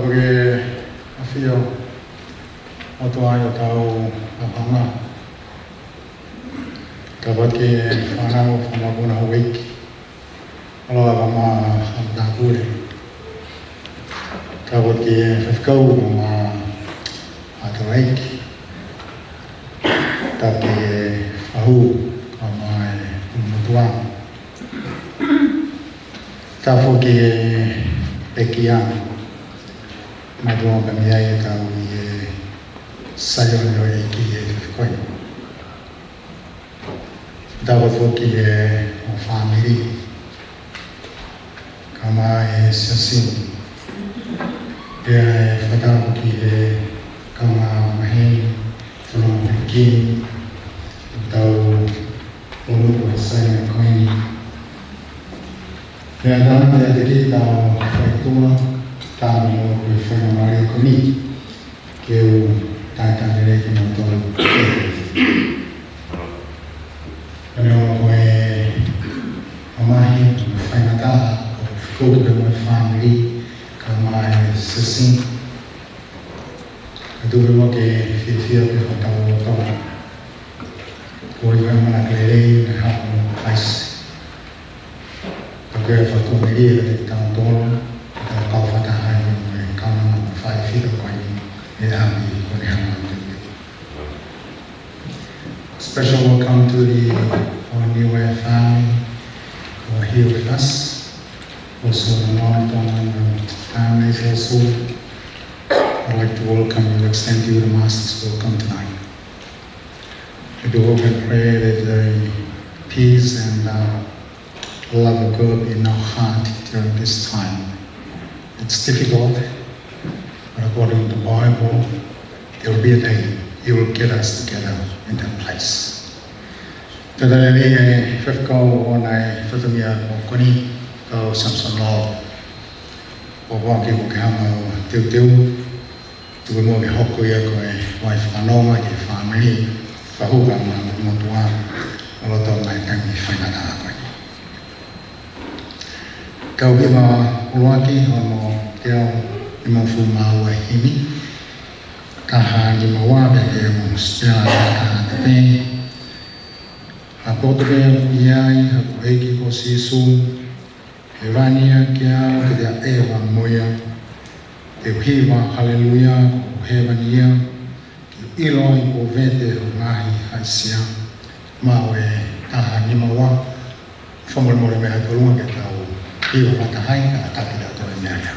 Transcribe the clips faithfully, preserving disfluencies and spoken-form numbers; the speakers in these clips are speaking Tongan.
ʻOku ke ʻafio ʻOtua ʻi hotau ʻapanga. Tapu ki he fānau ʻoku fakamāʻopoʻopo houʻeiki. ʻAlo ʻa e kau matāpule. Tapu ki he faifekau mo e kau maʻu ʻamanaki. Tapu ki he fahu mo e kau motuʻa. Tapu ki he pekia. Mātuʻa ka mei ai e kau ʻi he Saione ʻo e ʻEiki ʻi he faifekau. Tapu foki ki he fāmili, kau mai e siasi. Pea ʻe fakatapu ki he kau maheni, folofola ki, tau ʻoku ʻi he Saione ko eni. Pea tau te ate ki tau faitua, tau mo e faingamālie ko eni. Ke u talitali lelei kimoutolu. Pea ʻoku ou mamahi, faingataʻa, ʻoku ou fekauʻaki pea mo e fāmili, kau mai e siasi. Ka tuku mo ke fiefia pē hotau loto. Ko e ʻamanaki lelei, ʻa e haʻu ʻa Kalaisi. Ka ke fatu melie ʻa e tau tolo, tau kau fakataha ai mo e kau nana mo e faifekau ko eni ʻi he ʻapi ko eni hanga atu. Special welcome to the Niue family who are here with us. Also, the North Tongan family also. I'd like to welcome you, extend you the Master's welcome tonight. We do hope and pray that the peace and, uh, love of God in our heart during this time. It's difficult, but according to the Bible, there will be a day He will get us together in that place. Talitali lelei e faifekau ʻo e fatongia ko eni, ko Samson Lord. ʻOku ou kole ke ke hanga ʻo teuteu. Tuku muʻa ke hoko ia ko e vai fakanonga ki he fāmili, fahu mo e kau motuʻa, ʻo loto mai e taimi faingataʻa ko eni. Kau ki he ʻuluaki hono teau nimangofulu mā ua himi, taha nima ua pea ke mo spela taha te pē. Haʻu atu pē ʻi ai, haʻu ʻEiki ko Sīsū, hēvani ia kiate au, ke te ʻeva mo ia. Te u hiva haleluia, ko hēvani ia, ke ʻilo ai kuo vete hoʻo ngaahi haʻisia. Maʻu e taha nima ua, fakamolemole mei he ʻolunga ke tau hiva fakataha ai, ka tau kiʻi ʻalu atu e meʻa lea.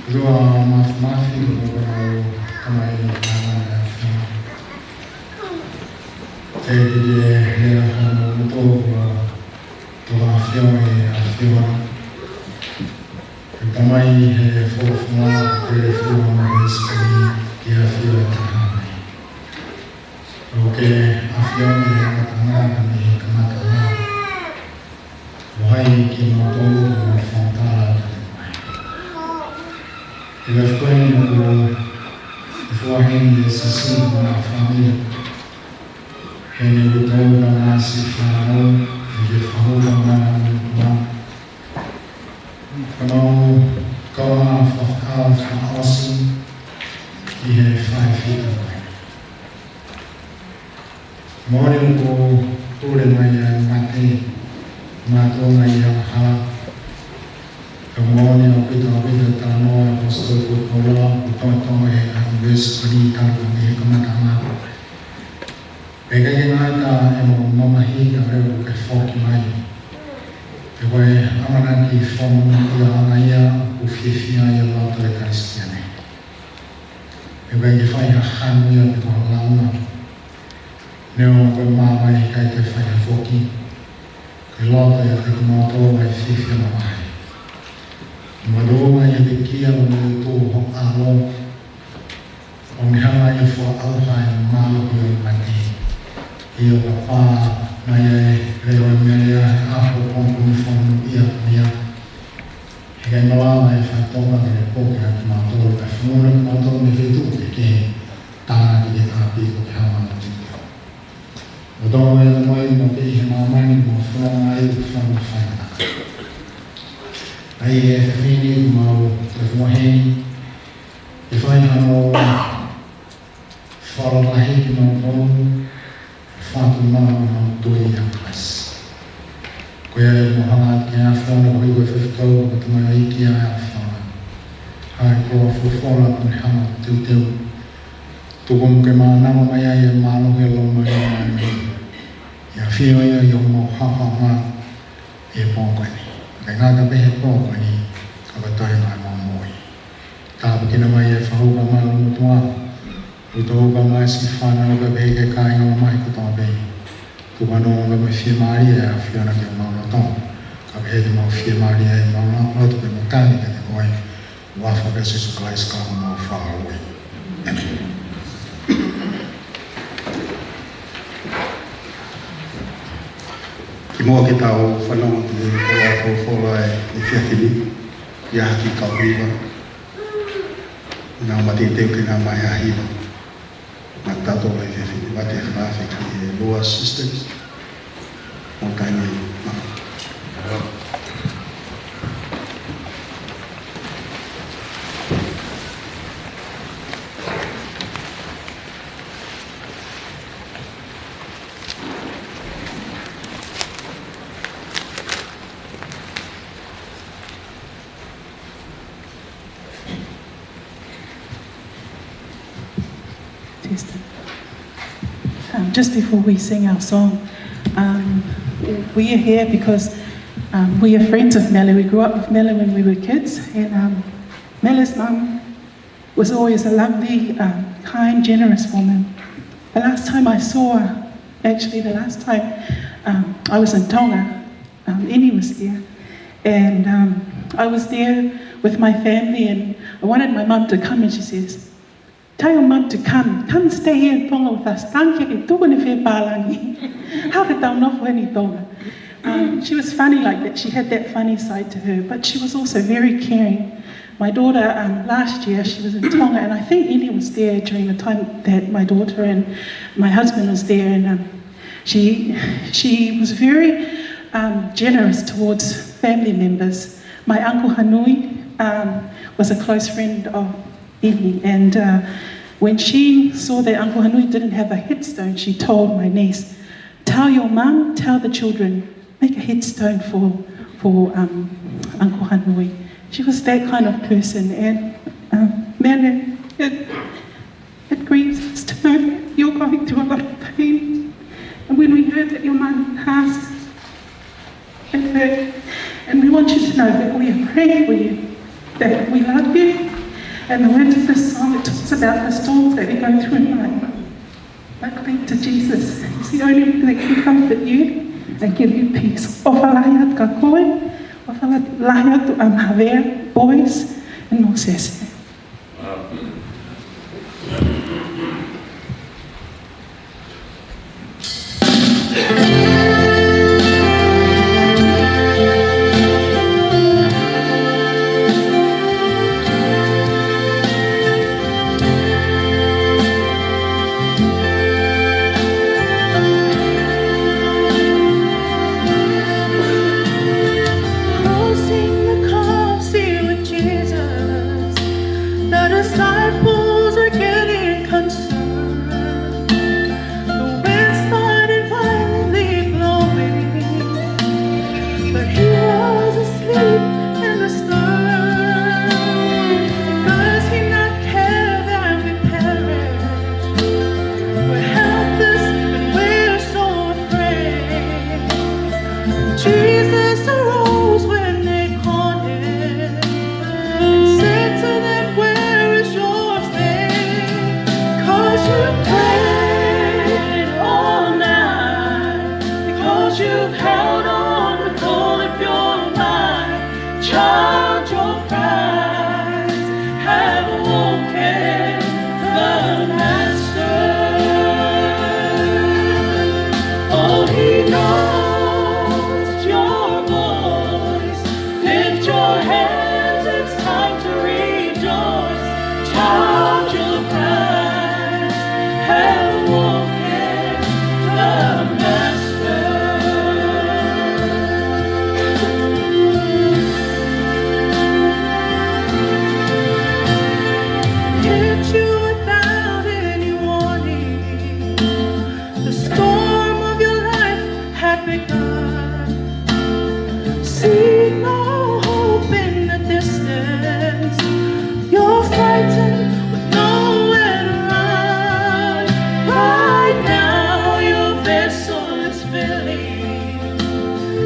ʻOtua Māfimafi, ko homau Tamai ʻi he ʻAfiona. Te ke lea hoʻo moʻui ʻa e ʻAfiona, ʻa e ʻAfiona. Ko e Tamai he folofola, ko e folofola ʻa e ʻEiki, ke ʻafio ʻa e Tamai. ʻOku ke ʻafio ʻi he kamataʻanga, mei he kamataʻanga. ʻO ʻai kimautolu ke mau fakamatala atu ki he ʻOtua. ʻI he ʻaho ko eni ʻoku fua heni ʻe Sīsū mo e fāmili. Heni ʻoku tau na ngasi fānau, ʻi he fānau na ngā. Ka mau kau na fakaʻosi, ʻi he fai fita ko eni. Moʻoni ʻoku pule mai ʻa e mate, mātuʻa mai ʻa e hala. Ka moʻoni ʻoku ʻita ʻaupito e talanoa ʻa e ʻaposetolo ko Paula, ʻoku tō tō he ʻaho veesi ko eni talu mei he kamataʻanga. Pea ʻikai ke ngata ʻemau mamahi ka ʻoku ke foki mai. Pea ko e ʻamanaki fonu ia ʻa e ʻOtua ʻoku fiefia ai ʻa e loto ʻa e Kalisitiane. Pea ʻikai ke fai ha hanu ia pe ko ha lāunga. Neongo ko e māvae ʻikai ke fai ha foki. Ko e loto ia ʻiate kimautolu ʻa e fiefia mamahi. Mālō mai ʻa e kia mo e tō ho ʻAlo. ʻO ne hanga ʻe ia ʻo fakaʻauha ʻa e mālohi ʻo e mate. ʻIo, Papa, mai ʻa e leʻo ʻo e meʻa ia he ʻaho pongipongi fonu ia ko ia. He ʻikai malava ʻe he faitoʻo ke ne poke ʻa kimautolu, kae fononga kimautolu mei he feituʻu kehekehe, tānaki ki he ʻapi ko e hanga ʻo tiki. ʻO tau ʻi he ʻatamai mo e ʻi he māmani mo e fononga ai ʻo fonu faingataʻa. ʻA ia ʻe fefine ʻoku mau fua heni, ʻe fai hano fakalotolahi kimautolu, fatu mana ʻo mau tui ʻia Kalaisi. Ko ia ʻoku mau hanga ki he ʻAfiona, ko e fefine ko e tamaioʻeiki ʻa e ʻAfiona. Hai ko e folofola ʻoku ne hanga ʻo teuteu. Tuku muʻa ke mānava mai ai ʻa e mālohi ʻa e Laumālie Māʻoniʻoni. ʻI he ʻafio ia ʻi homau hapaʻanga ʻi he pō ko eni. Kae ngata pē he pō ko eni, ka ko e toenga ʻo ʻemau moʻui. Tāpuekina mai ʻa e fakakaukau māʻoniʻoni ʻOtua. Tuku ke ʻomai siʻi fānau pea pehē ki he kāinga mamahi kotoa pē. Tuku ke ʻomai fiemālie ʻa e ʻAfiona ki homau loto. Kae pehē ke mau fiemālie ʻi homau loto pea mo tali kiate koe. ʻI he huafa ʻo Sīsū Kalaisi ko homau Fakamoʻui. ʻĒmeni. Kimuʻa ke tau fanongo ki he koloa folofola ʻo e efiafi ni, ʻi he ʻaho ni, kau hiva. Naʻa mau teuteu ke nau ō mai ʻa e hiva. Naʻa tau ō mai he efiafi ni, ʻoatu e fakaafe ki he Lua Sisters. Mo taimi ma. Test. Um, just before we sing our song, um, we are here because, um, we are friends of Mele. We grew up with Mele when we were kids, and, um, Mele's mum was always a lovely, um, kind, generous woman. The last time I saw her, actually the last time, um, I was in Tonga, um, Eni was there, and, um, I was there with my family, and I wanted my mum to come, and she says, "Tell your mum to come, come stay here in Tonga with us. Tangi ke tuku ni fē pālangi. Hau ke tau nofo heni ʻi Tonga." Um, she was funny like that. She had that funny side to her, but she was also very caring. My daughter, um, last year, she was in Tonga, and I think Eni was there during the time that my daughter and my husband was there, and, um, she, she was very, um, generous towards family members. My uncle Hanui, um, was a close friend of Eni, and, uh, when she saw that Uncle Hanui didn't have a headstone, she told my niece, "Tell your mum, tell the children, make a headstone for, for, um, Uncle Hanui." She was that kind of person, and, um, Mele, it, it grieves us to know that you're going through a lot of pain. And when we heard that your mum passed, it hurt. And we want you to know that we are praying for you, that we love you, And the words of this song, it talks about the storms that we go through in life. But cling to Jesus. He's the only one that can comfort you and give you peace. ʻOfa lahi atu kia koe, ʻofa lahi atu ʻa Mavea, boys, and Mosese. Crossing the calm sea with Jesus, the disciples are getting concerned. The wind started violently blowing, but he was asleep in the stern. Does he not care that we perish? We're helpless and we're so afraid. Jesus arose when they called him and said to them, "Where is your faith? 'Cause you've prayed all night, because you've held on with all of your might. Charge your cries, have woken the Master." Oh, he knows your voice. Lift your hands, it's time to rejoice. Charge your cries, have woken the Master. Yet you without any warning, the storm of your life had begun. See no hope in the distance. You're frightened with nowhere to run. Right now your vessel is filling,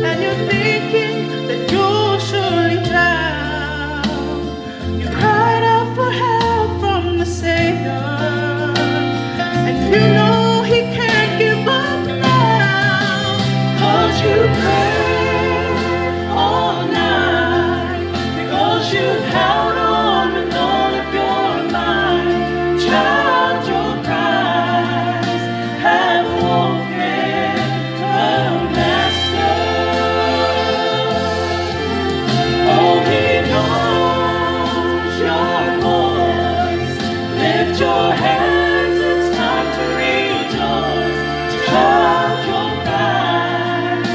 and you're thinking that you'll surely drown. You cried out for help from the Savior, and you know he can't give up now. 'Cause you prayed all night, because you've held on with all of your might. Charge your cries, have woken the Master. Oh, he knows your voice. Lift your hands, it's time to rejoice. Charge your cries,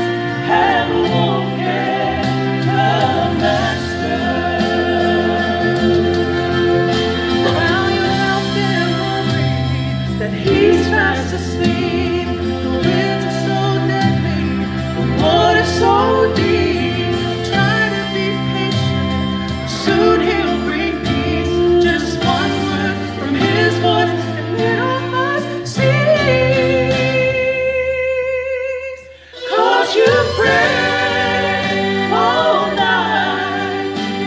have woken the Master. While you're out there worried that he's fast asleep, the winds are so deadly, the water's so deep. Try to be patient, soon he'll bring peace. Just one word from his voice, and it all must cease. 'Cause you prayed all night,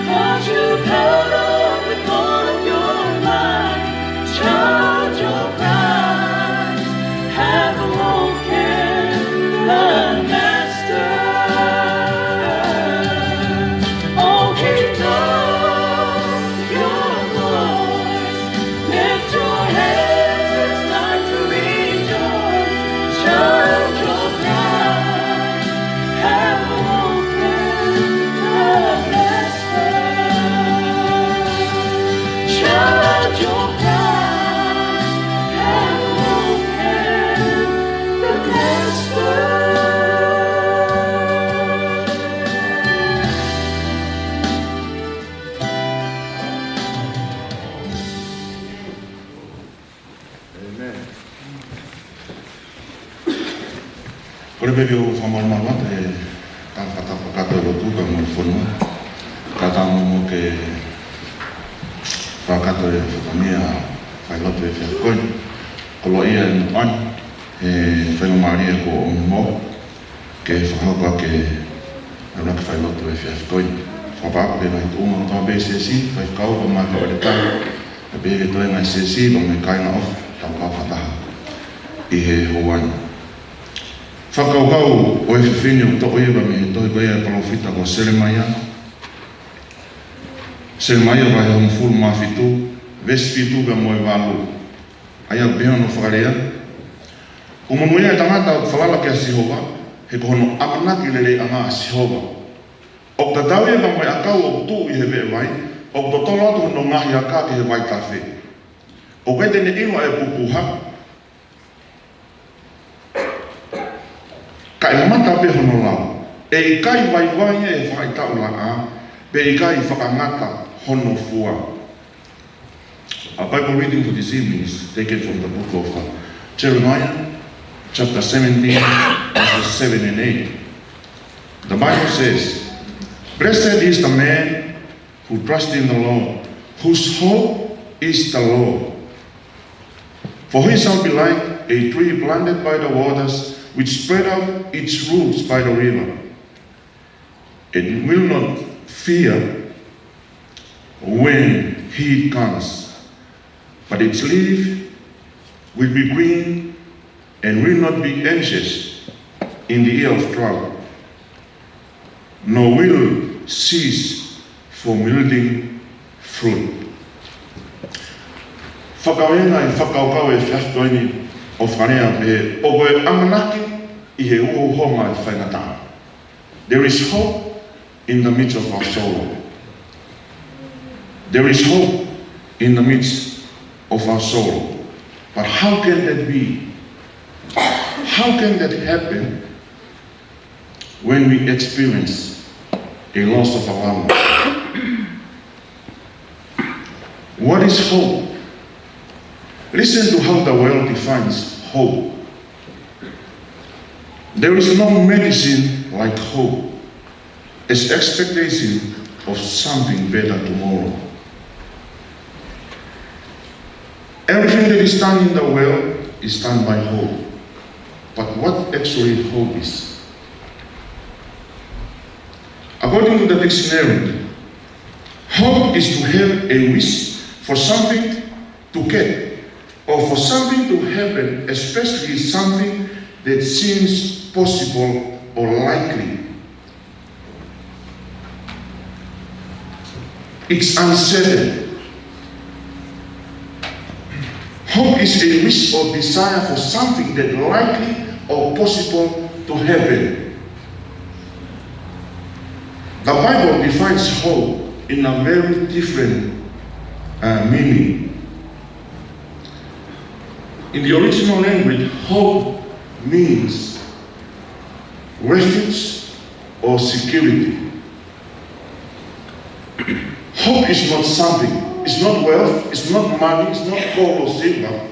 'cause you've held on with all of your might. Charge your cries, have woken the Master. Oh, he knows your voice. Lift your hands, it's time to rejoice. Shout your cries, have woken the Master. Shout your cries, have woken the Master. ʻĒmeni. Kole pē ke u fakamalumalu atu he tau fakatapu atu ka mo e fonua. Ka tau mo ke fakatapu e fatongia failotu he efiafi ko eni. Koloaʻia e motuʻa ni, he faingamālie kuo ʻomi mo ke fakahoko ʻaki e ʻamanaki failotu he efiafi ko eni. Papa, pea ngaahi tuʻunga kotoa pē ʻi he siasi, faifekau, pea mo e kau ʻeletā, pea pehē ki he toenga ʻo e siasi, pea mo e kāinga ʻofa, tau kau fakataha ʻi he houa ni. Fakakaukau ʻo e efiafi ni ʻoku toʻo ia mei he tohi ko ia ʻa e palōfita ko Selemaia. Selemaia vahe hongofulu mā fitu, veesi fitu pea mo e valu. ʻA ia ʻoku pehē hono fakalea: Ko e monūʻia ʻa e tangata ʻoku falala kia Sihova, he ko hono ʻamanaki lelei ʻa Sihova. ʻOku tatau ia pea mo e ʻakau ʻoku tuʻu ʻi he veʻe vai, ʻoku totolo atu hono ngaahi aka ki he vaitafe. ʻOku ʻikai te ne ʻilo ʻa e pupuha, ka ʻe mata pē hono lau. ʻE ʻikai vaivai ia ʻi he faʻahitaʻu laʻā, pea ʻe ʻikai fakangata hono fua. Our Bible reading for this evening is taken from the book of, uh, Jeremiah, chapter seventeen, verses seven and eight. The Bible says, "Blessed is the man who trusts in the Lord, whose hope is the Lord. For he shall be like a tree planted by the waters, which spread out its roots by the river. It will not fear when heat comes, but its leaf will be green and will not be anxious in the year of drought, nor will cease from yielding fruit." Fakakaukau ʻa e fakakaukau ʻo e efiafi ni ʻoku fakalea pehē: ʻOku ʻamanaki ʻi he uhouhonga ʻo e faingataʻa. There is hope in the midst of our sorrow. There is hope in the midst of our sorrow. But how can that be? How can that happen when we experience a loss of a loved one? What is hope? Listen to how the world defines hope. There is no medicine like hope, as expectation of something better tomorrow. Everything that is done in the world is done by hope. But what actually hope is? According to the dictionary, hope is to have a wish for something to get or for something to happen, especially something that seems possible or likely. It's uncertain. Hope is a wish or desire for something that likely or possible to happen. The Bible defines hope in a very different, uh, meaning. In the original language, hope means refuge or security. Hope is not something. It's not wealth. It's not money. It's not gold or silver.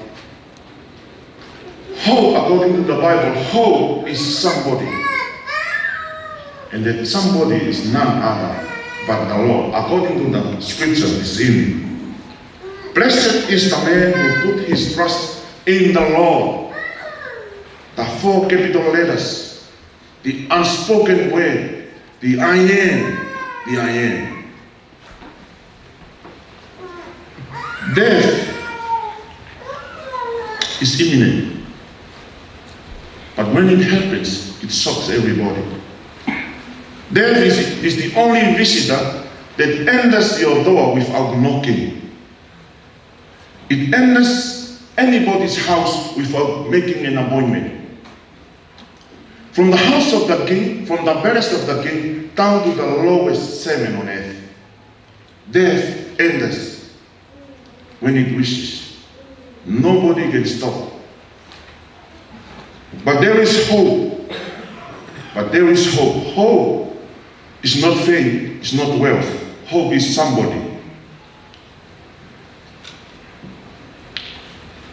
Hope, according to the Bible, hope is somebody. And that somebody is none other but the Lord, according to the scripture this evening. Blessed is the man who put his trust in the Lord. The four capital letters, the unspoken word, the I am, the I am. Death is imminent. But when it happens, it shocks everybody. Death is, is the only visitor that enters your door without knocking. It enters anybody's house without making an appointment. From the house of the king, from the palace of the king, down to the lowest servant on earth, death enters when it wishes. Nobody can stop. But there is hope. But there is hope. Hope is not fame, it's not wealth. Hope is somebody.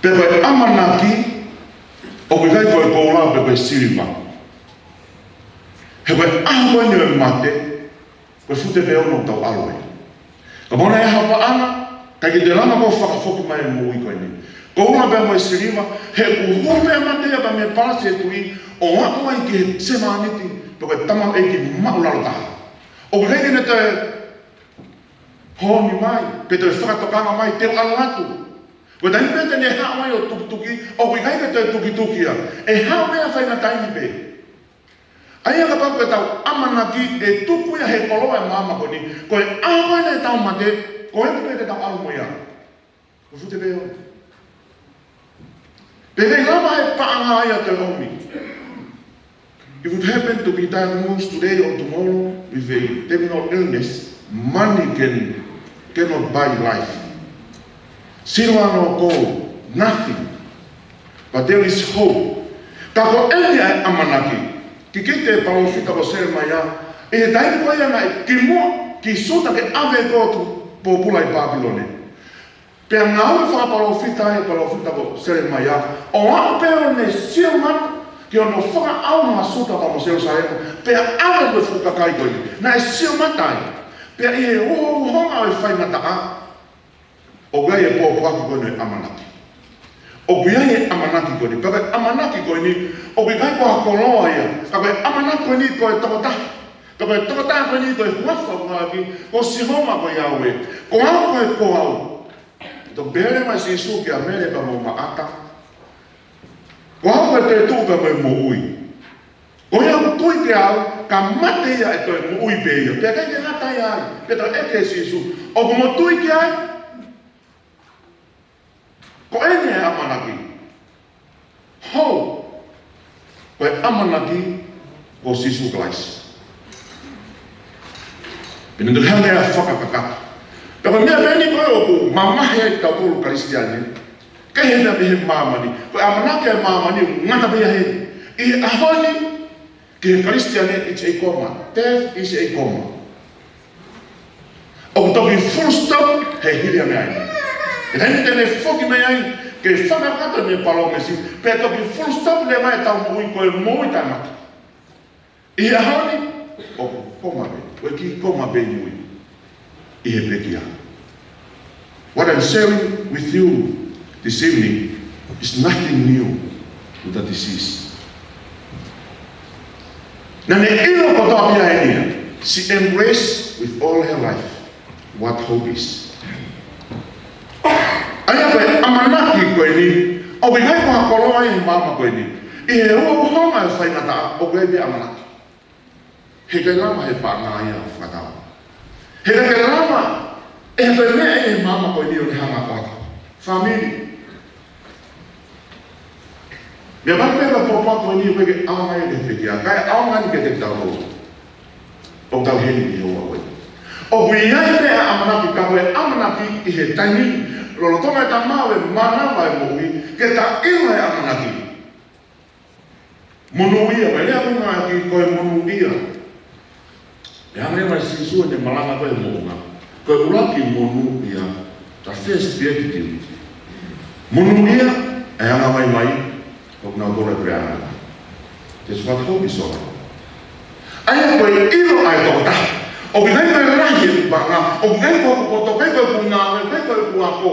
Pea ko e ʻamanaki, ʻoku ʻikai ko e koula pe ko e siliva. He ko e ʻaho ko eni ʻo e mate, ko e fute pē ʻoku tau ʻalu ai. Kapau naʻe ʻi ai ha paʻanga, ʻikai ke toe lava ʻo fakafoki mai e moʻui ko eni. Koula pea mo e siliva, he ʻoku hū pē mate ia pea mei he palasi ʻo e tuʻi, ʻo aʻu ai ki he sevāniti, pe ko e tamaioʻeiki māʻulalo taha. ʻOku ʻikai ke ne toe Honi mai, pe toe fakatokanga mai, te u ʻalu atu. Ko e taimi pē te ne haʻu mai ʻo tukituki, ʻoku ʻikai ke toe tukituki ia. ʻE haʻu mai ʻa e faingataʻa pē. ʻA ia kapau ko ʻetau ʻamanaki ʻe tuku ia he koloa ʻo e maama ko eni, ko e ʻaho ko ē ʻetau mate, ko eni pē te tau ʻalu mo ia. Ko e fute pē ʻo. Pea ʻikai lava ʻe he paʻanga ia ke ʻomi. If you happen to be diagnosed today or tomorrow with a terminal illness, money can, cannot buy life. Silver nor gold, nothing. But there is hope. Ka ko eni ʻa e ʻamanaki. Kikite palōfita ko Selemaia, ʻi he taimi ko ia naʻe kimuʻa ki Siuta ke ʻave ʻa e kau pōpula ʻi Pāpilone. Pea ngāue fakapalōfita ʻa e palōfita ko Selemaia, ʻo aʻu pē ʻo ne sio mata ki hono fakaʻauha ʻa Siuta pea mo Selusalema, pea ʻave ʻa e fuʻu kakai ko ē. Naʻe sio mata ai, pea ʻi he uhouhonga ʻo e faingataʻa, ʻoku ʻi ai e pōpoaki ko eni ʻo e ʻamanaki. ʻOku ʻi ai e ʻamanaki ko eni, pea ko e ʻamanaki ko eni, ʻoku ʻikai ko ha koloa ia, ka ko e ʻamanaki ko eni ko e tokotaha. Pea ko e tokotaha ko eni ko e huafa ʻoku ngāueʻaki, ko Sihova ko Iāue, ko au ko e ko au. Toki pehē mai ʻe Sīsū kia Mele pea mo Maʻata, ko au ko e toetuʻu pea mo e moʻui. Ko ia ʻoku tui kiate au, ka mate ia ʻe toe moʻui pē ia. Pea ʻikai ke ngata ai, pea toe ʻeke ʻe Sīsū, ʻoku mo tui ki ai? Ko eni e ʻamanaki. Hou, ko e ʻamanaki ko Sīsū Kalaisi. Pea ne toe hanga ʻo fakakakato. Pea ko e meʻa pē eni ko ē ʻoku mamahi ai kitautolu Kalisitiane. Kehe pē mei he māmani. Ko e ʻamanaki ʻa e māmani ʻoku ngata pē ia heni. ʻI he ʻaho ni, ki he Kalisitiane, it's a comma. Death is a comma. ʻOku toki full stop he hili ʻa e meʻa ni. ʻI he taimi te ne foki mai ai ke fakakakato ʻene palōmesi, pea toki full stop leva ʻetau moʻui, ko e moʻui taʻengata. ʻI he ʻaho ni, ʻoku koma pē, ko e kiʻi koma pē ʻi mui ʻi he pekia. What I'm sharing with you this evening is nothing new to the deceased. Naʻá ne ʻilo kotoa pē ia ʻe ia. She embraced with all her life what hope is. ʻA ia ko e ʻamanaki ko eni, ʻoku ʻikai ko ha koloa ia he maama ko eni. ʻI he uhouhonga ʻo e faingataʻa, ʻoku ʻi ai pē ʻamanaki. Heʻikai lava ʻe he paʻanga ia ʻo fakatau. Heʻikai lava ʻe he toe meʻa ʻi he maama ko eni ʻo ne hanga ʻo fakatau. Fāmili. Meʻa pē ko e pōpoaki ko eni ʻoku ʻikai ke ʻaonga ia ki he pekia, kae ʻaonga eni kiate kitautolu ʻoku tau ʻi heni ʻi he houa ko eni. ʻOku ʻi ai pē ʻa e ʻamanaki, ka ko e ʻamanaki ʻi he taimi ni, lolotonga e tama ʻo e mānava ʻo e moʻui, ke ta ʻilo e ʻamanaki. Monūʻia, ko e lea ko ē ʻoku ngāueʻaki ko e monūʻia. ʻE hanga mai ʻa Sīsū ʻene malanga ko ē moʻunga. Ko e ʻuluaki monūʻia, the first beatitude. Monūʻia, ʻe hanga mai mai, ko kinautolu ʻoku ʻi ai e puleʻanga. That's what hope is all about. ʻA ia ko e ʻilo ʻa e tokotaha. ʻOku ʻikai ko e lahi e paʻanga, ʻoku ʻikai ko hoku poto, ʻikai ko hoku ngāue, ʻikai ko hoku ako.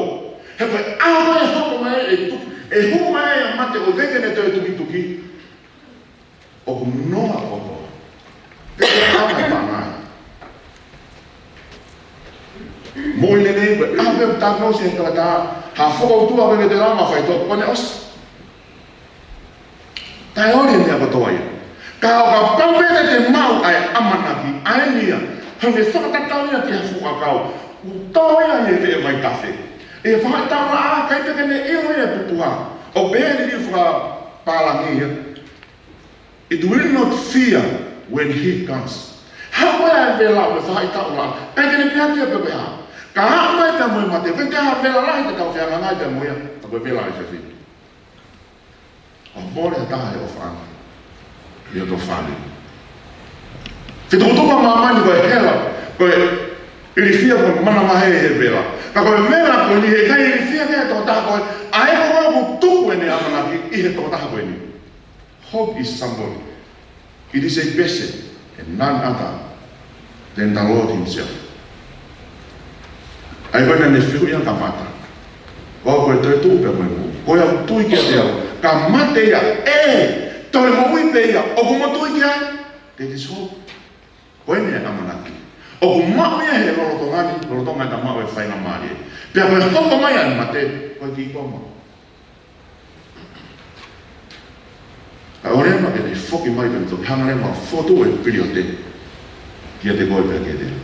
He ko e ʻaho ʻe hoko mai ʻe tuku, ʻe hū mai ʻa e mate ʻoku ʻikai ke ne toe tukituki. ʻOku noa kotoa. Te ke hanga ʻe paʻanga. Moʻui lelei, ko e ʻaho pē ʻoku diagnose ʻe he toketā, ha fokoutua ko ē ke te lava faitoʻo, kuo ne ʻosi. Taʻeoli e meʻa kotoa ia. Ka ʻo kapau pē te te maʻu ʻa e ʻamanaki, ʻa eni ia, hangē fakatatau ia ki ha fuʻu ʻakau, ʻoku tō ia ʻi he veʻe vaitafe. ʻI he faʻahitaʻu laʻā, ʻikai pē ke ne ʻilo ia e pupuha. ʻOku pehē ʻe he liliu fakapālangi ia, it will not fear when he comes. Haʻu ʻa e vela ʻo e faʻahitaʻu laʻā, ʻikai ke ne pehē atu ia pe ko e hā. Ka haʻu mai pea mo e mate, ʻikai ke ʻi ai ha vela lahi te tau fehangahangai pea mo ia, ka ko e vela ʻo e efiafi ni. ʻOku mole ha taha he ʻofaʻanga ʻi hoto fāmili. Fetukutuku ʻa māmani ko e hela, ko e ilifia, ko e manavahē he vela. Ka ko e vela ko eni heʻikai ilifia ki ai e tokotaha ko ē, ʻa ia ko ē ʻoku tuku ʻene ʻamanaki ʻi he tokotaha ko eni. Hope is somebody. It is a person and none other than the Lord himself. ʻA ia ko ē naʻá ne fehuʻi ʻa e kamata. Ko au ko e toetuʻu pea mo e moʻui. Ko ia ʻoku tui kiate au, ka mate ia, ʻe toe moʻui pē ia. ʻOku mo tui ki ai? There is hope. Ko eni e ʻamanaki. ʻOku maʻu ia he lolotonga ni, lolotonga ʻeta maʻu e faingamālie. Pea ko e hoko mai ʻa e mate, ko e kiʻi koma. Ka ʻoua leva ke ne foki mai pea toki hanga leva ʻo fotu e piliote kiate koe pea kiate au.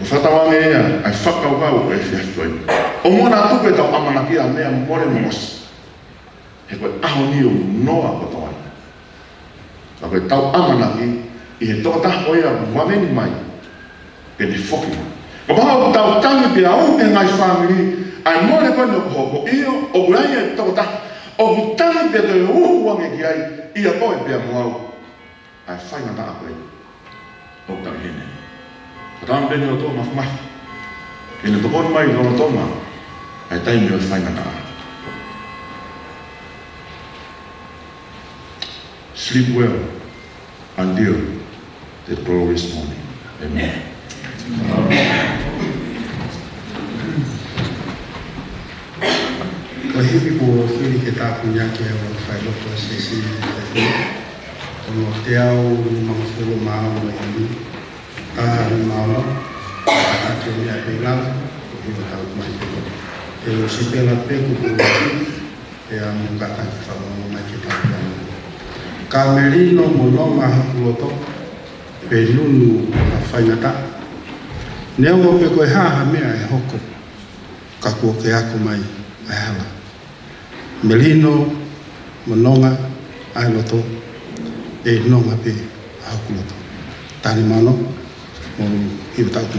ʻOku fakatauange ia ʻa e fakakaukau ʻo e efiafi ko eni. ʻOua naʻa tuku ʻetau ʻamanaki ʻa e meʻa mole mo ngosi. He ko e ʻaho ni ʻoku noa kotoa ia. Ka ko ʻetau ʻamanaki ʻi he tokotaha ko ia ʻoku vave ni mai ke ne foki mai. Kapau ʻoku tau tangi pea ʻū pē ngaahi fāmili, ʻa e mole ko eni ʻoku hoko, ʻio, ʻoku ʻi ai e tokotaha ʻoku tangi pea toe ʻuhu ange ki ai, ʻia koe pea mo au, ʻa e faingataʻa ko ē ʻoku tau ʻi heni. Ka tau pē ni ʻo tō mafimafi ke ne tokoni mai lolotonga ʻa e taimi ʻo e faingataʻa. Sleep well until the glorious morning. Amen. Ko e hipi kuo fili ke tāpuaki ʻe he failotu ʻa e S C F P, ko hono teau nimangofulu mā ono ʻi he taha nima ono, ʻa e meʻa pē ngalo, ʻoku hiva tau mai pē. Te u sipela pē kupu pea mo kātaki fakaongo mai ke tāpuaki. Ka melino mo nonga hoku loto, pea nunu ʻa e faingataʻa. Neongo pe ko e hā ha meʻa ʻe hoko, ka kuo ke ako mai ʻa e hala. Melino mo nonga ʻa e loto, ʻe nonga pē ʻa hoku loto. Taha nima ono, mo hiva tau ki.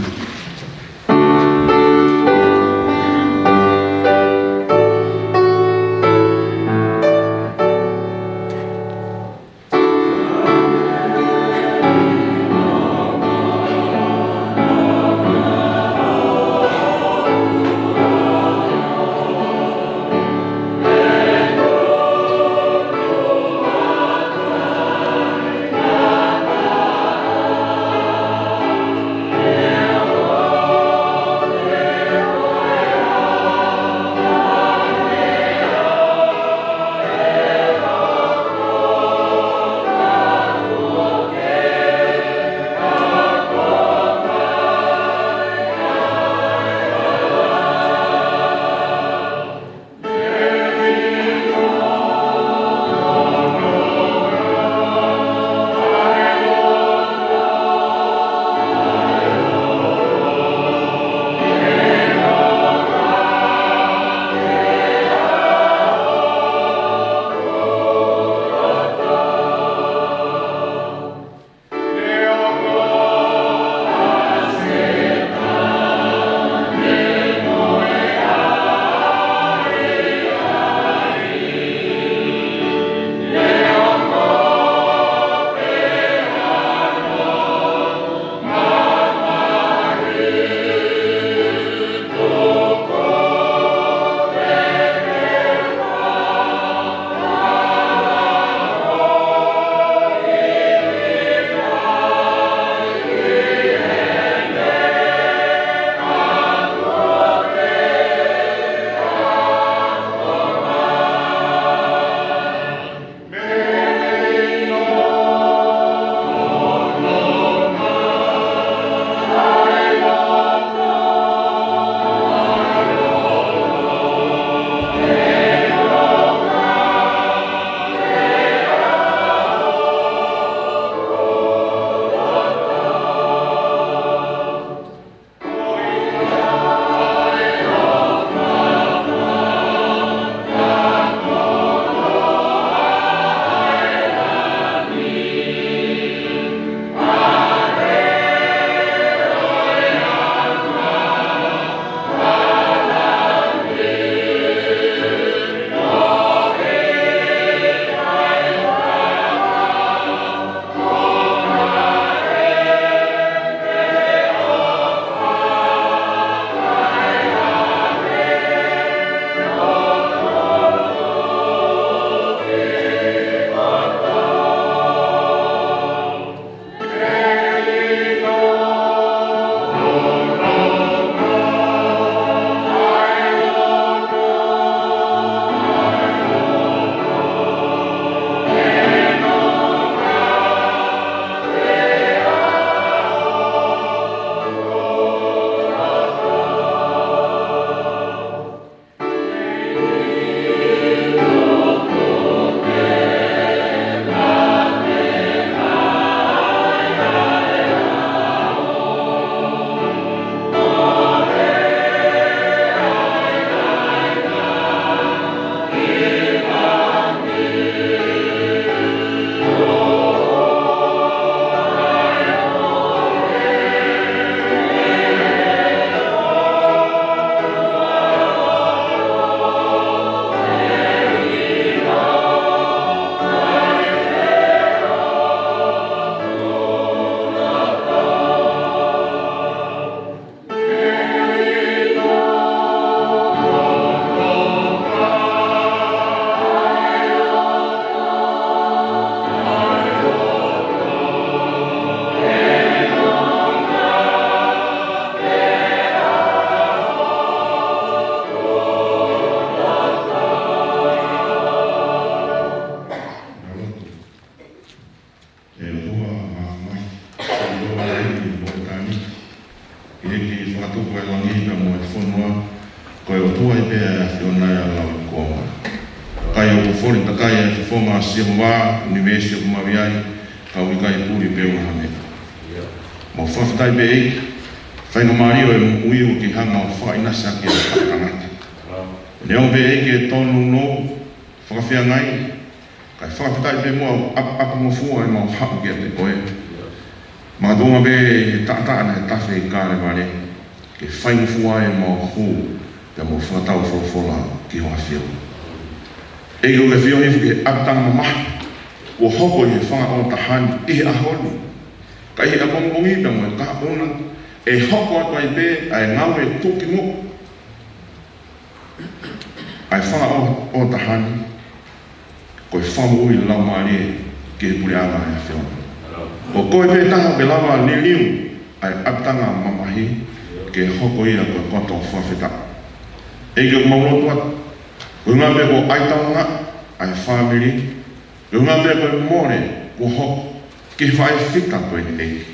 Pea ʻAfiona ʻa e lau kuonga. Kae ʻoku foli takai ʻa e fofonga ʻo Sihova ʻi he ʻunivēsi ʻoku mavi ai, ka ʻoku ʻikai puli pē ʻuha ha meʻa. Mau fakafetaʻi pē ʻEiki, faingamālie ʻo e moʻui ʻoku ke hanga ʻo fakaʻinasi ʻaki ʻa e tangata. Neongo pē ʻEiki ʻe tōnounou, fakafeangai, kae fakafetaʻi pē muʻa ʻoku ʻapaʻapangofua ʻemau haʻu kiate koe. Makatuʻunga pē he taʻataʻa naʻe tafe ʻi Kalevale, ke faingofua ai ʻemau hū, pea mo fakatau folofola ki ho ʻAfio. ʻEiki, ʻoku ke fio hifo ki he ʻapitanga mamahi kuo hoko ʻi he fanga ʻōtaha ni ʻi he ʻaho ni, ka ʻi he ʻapongipongi pea mo e kahaʻu na, ʻe hoko atu ai pē ʻa e ngāue tuʻukimuʻa ʻa e fanga ʻō, ʻōtaha ni, ko e fakamoʻui laumālie ki he puleʻanga ʻa e ʻAfiona. Ko koe pē taha ʻoku ke lava liliu ʻa e ʻapitanga mamahi ke hoko ia ko e koto fakafetaʻi. ʻEiki, ʻoku mau lotu atu, ko e ʻuhinga pē ko e ʻaitaunga ʻa e fāmili, ko e ʻuhinga pē ko e mole kuo hoko ki he faʻē fita ko eni, ʻEiki.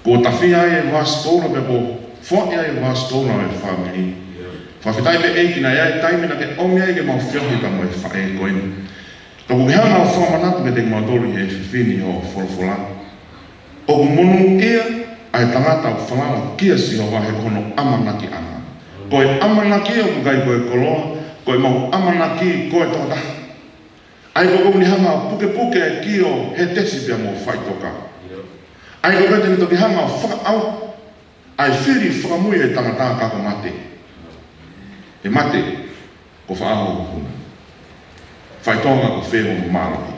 Kuo tafia ai e vasikoula pea kuo foaʻi ai e vasikoula ʻo e fāmili. Fakafetaʻi pē ʻEiki naʻe ʻi ai e taimi naʻa ke ʻomi ai ke mau feohi pea mo e faʻē ko eni. Ka ʻoku ke hanga ʻo fakamanatu kiate kimautolu ʻi he efiafi ni ʻi hoʻo folofola, ʻoku monūʻia ʻa e tangata ʻoku falala kia Sihova he ko hono ʻamanakiʻanga. Ko e ʻamanaki ʻoku ʻikai ko e koloa, ko ʻemau ʻamanaki ko e tokotaha. ʻA ia ʻoku ne hanga ʻo pukepuke ʻa e kio he tesi pea mo faʻitoka. ʻA ia ʻoku ne toki hanga ʻo fakaʻau ʻa e fili fakamui ʻa e tangata ka ko e mate. He mate, ko fē hoʻo huna? Faʻitoka, ko fē hoʻo mālohi?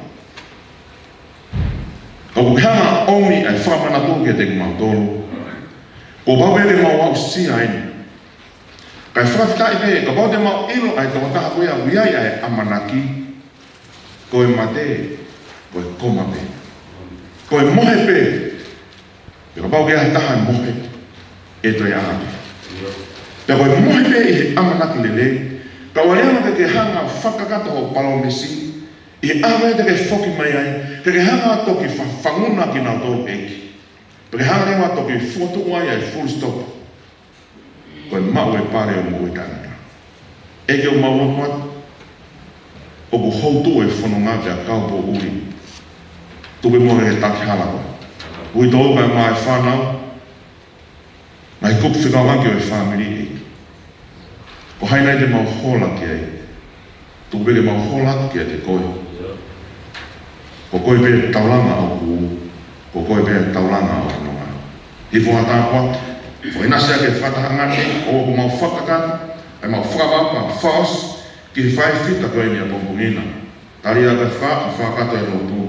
Ka ʻoku ke hanga ʻo ʻomi ʻa e fakamanatu kiate kimautolu, kuo pau pē ke mau aʻusia eni. Kae fakafetaʻi pē, kapau te mau ʻilo ʻa e tokotaha ko ia ʻoku ʻi ai ʻa e ʻamanaki, ko e mate, ko e koma pē. Ko e mohe pē, pea kapau ʻoku ʻi ai ha taha ʻe mohe, ʻe toe ʻā pē. Pea ko e mohe pē ʻi he ʻamanaki lelei, ka ʻoua leva ke ke hanga ʻo fakakakato hoʻo palōmesi, ʻi he ʻaho te ke foki mai ai, ke ke hanga ʻo toki fa-, fafanguna kinautolu, ʻEiki. Pea ke hanga leva ʻo toki fokotuʻu ai ʻa e full stop. Ko e maʻu e pale ʻo e moʻui taʻengata. ʻEiki, ʻoku mau lotu atu, ʻoku houtuʻu e fononga pea kau poʻuli. Tuku muʻa ke taki hala koe. Uitou kae ʻumaʻā e fānau, ngaahi kupu fekauʻaki ʻo e fāmili, ʻEiki. Ko hai nai te mau hola ki ai? Tuku pē ke mau hola atu kiate koe. Ko koe pē taulanga ʻoku, ko koe pē taulanga ʻoku nonga. Hifo ha tāpuaki, fakaʻinasi ʻaki e fakatahaʻanga ni, ʻoku mau fakakakato, ʻa ʻemau fakamaʻu, fakaʻosi ki he faʻē fita ko eni ʻapongipongi na. Tali ʻa e kafataʻu, fakakakato e lotu,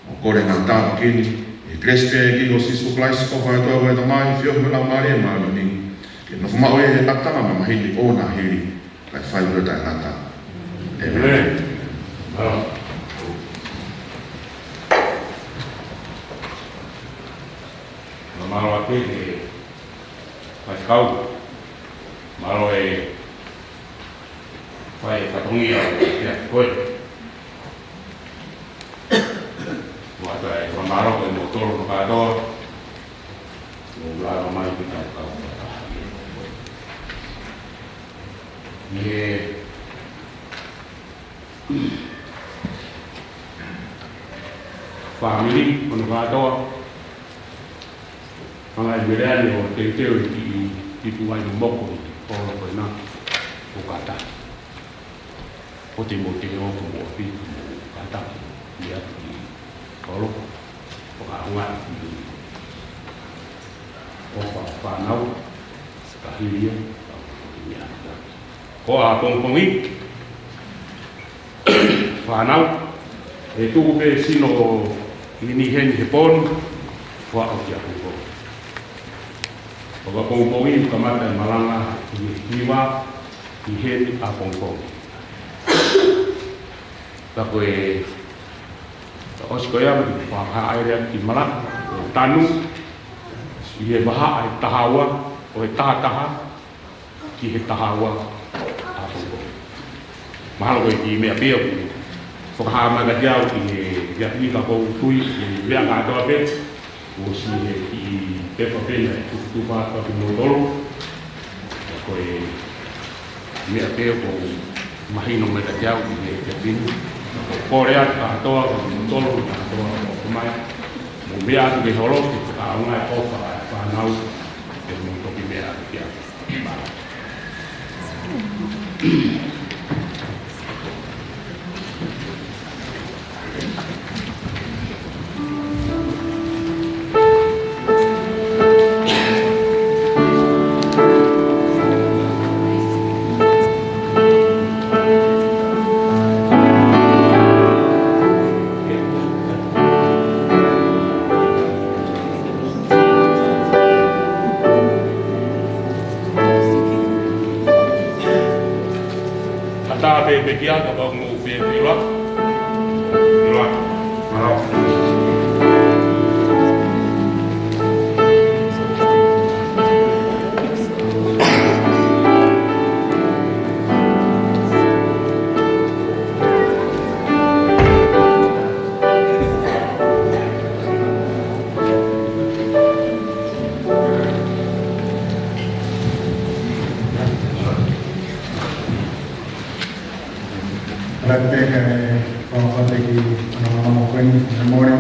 ʻo kole ʻa e tāpuaki ni, ʻi he kelesi pē ʻa e ʻEiki ko Sīsū Kalaisi, ko e ʻofa ʻa e ʻOtua ko e Tamai, feohi mo e Laumālie Māʻoniʻoni, ke nofo maʻu ʻi he ʻapitanga mamahi ni ʻo na hili, kae fai pē ʻo taʻengata. ʻĒmeni. ʻĒmeni. Mālō ʻaupito e faifekau. Mālō e fai e fatongia ʻo e kia koe. Mo ʻata e fakamālō ko e mo tolo no kātoa. Mo la lo mai ki tau kau. Ie. Fāmili, hono kātoa. Hanga e melea ni ʻo teuteu e kiʻi, kiʻi tuai mo moko ni, ʻo loko ena, ʻo kātaki. ʻO te mo te o ko mo ʻapi, mo kātaki, ni atu ki, ʻo loko, ʻo ka onga ki, ʻo fa, fānau, ka hili ia, ka ʻo te mea kātaki. Ko ʻapongipongi, fānau, ʻe tuku pē sino ʻi ni heni he pō ni, ko ʻapongipongi. ʻApongipongi, kamata e malanga ʻi he hiva, ʻi heni ʻapongipongi. Ka ko e, ka ʻosi ko ia, ʻoku fakahā ai leva ki malanga, ʻo tanu, ʻi he vahaʻa ʻe taha ua, ʻo e taha taha, ki he taha ua ʻapongipongi. Mahalo ko e kiʻi meʻa pē ʻoku fakahā mai kiate au ʻi he, ʻi he ʻapi ni ka ʻoku ou tui, ʻi he meʻa kātoa pē, ʻosi he kiʻi pepa pē naʻe tuputupu atu ki motolo. Ko e, Meʻa pē ʻoku mahino mai kiate au ki he, ki he pini. Ko e kole atu kātoa, ko e tolu kātoa, ko mai. Mo meʻa atu ke holo, ke fakaʻaongaʻi e ʻofa ʻa e fānau, ke mou toki meʻa atu ki ai. Ka tā pē pē kia ka pau mo pē pē la. Pē la. Pē la. Ora te ke o o te ki ana mana mo kweni na more.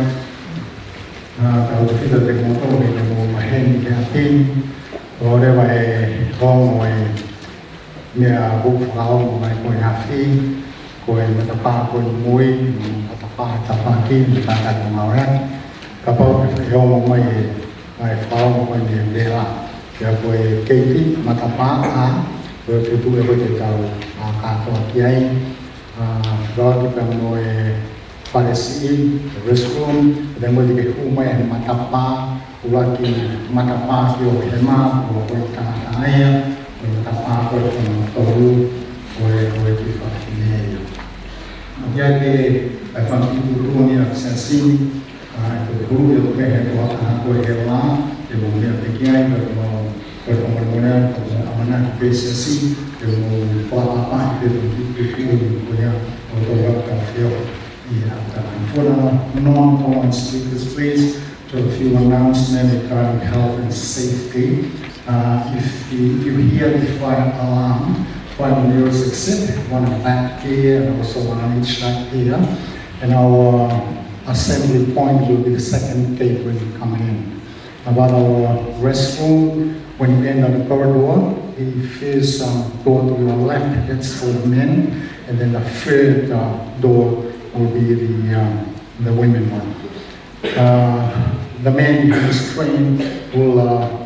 Na ka o fita te mo to ni mo maheni ke atin. Ora va e hongo e meʻa ʻoku fakaongo mai ko e afi, ko e matapā ko e mui, matapā tafaʻaki, matapā ko e maoe. Kapau ʻe fakaongo mai e, ʻe fakaongo mai e vela. Pea ko e keiti, matapā, ʻa, ko e fetuʻu ʻe ko e te tau, ʻa, kātoa ki ai, ʻa, fakaongo pea mo e fale siʻi, restroom, pea mo e te ke hū mai he matapā, ʻuluaki matapā ki ʻo hema, ʻo ko e tangata ia, ko e matapā ko e hono tolu, ko e, ko e ki fafine ia. ʻOku ʻi ai pē ʻa e fanga kiʻi tuʻutuʻuni ʻa e siasi, ʻa, ko e hulu ia ko e he ko ʻa ko e he la, te mo meʻa pē ki ai, ko e mo, ko e mo mo ko e ʻamanaki pē siasi, te mo ko ʻa pā pē mo ki tuʻutuʻuni ko ia, ʻo tau aka feo. Yeah, um, for the non-foreign speakers, please, to a few announcements regarding health and safety. Uh, if you, if you hear the fire alarm, find the nearest exit, one at the back here and also one on each side here. And our, uh, assembly point will be the second gate when you come in. About our restroom, when you enter the corridor, the first, um, door to your left, that's for the men, and then the third, uh, door will be the, um, the women one. Uh, the men who is trained will, uh,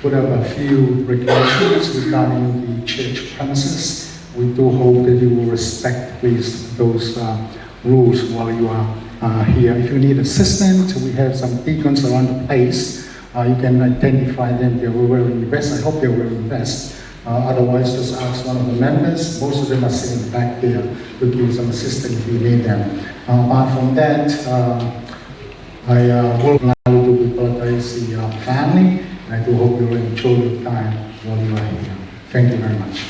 put up a few regulations regarding the church premises. We do hope that you will respect, please, those, uh, rules while you are, uh, here. If you need assistance, we have some deacons around the place. Uh, you can identify them. They will wearing the vest. I hope they will wearing the vest. Uh, otherwise, just ask one of the members. Most of them are sitting back there to give some assistance if you need them. Uh, apart from that, uh, I, uh, will now to be apologize to your family. I do hope you will enjoy your time while you are here. Thank you very much.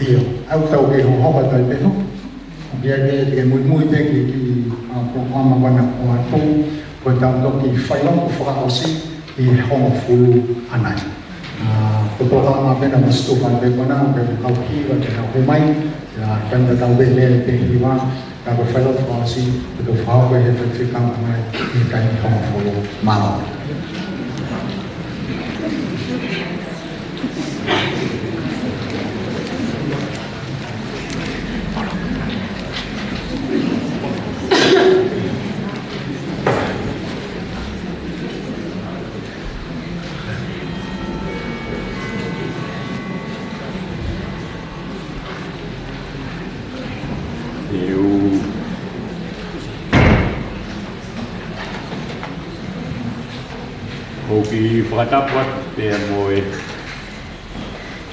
ʻIo, ʻoku tau kei hohoko atu pē foki. ʻOku ʻi ai pē ke muimui pē ki, ki, ʻa, polokalama ko ena ko atu, ko e tau toki fai ʻo fakaʻosi ʻi he hongofulu ʻanai. ʻA, ko e polokalama pē naʻa mou sio pē ko ena, pea tau hiva, pea tau hū mai, ʻa, pea tau pē lele pē hiva, ka ko e fai ʻo fakaʻosi, ko e tau fakahoko he fai fika mai, ʻi he taimi hongofulu. Mālō. ʻIo. ʻOku ou fakatapu atu pea mo e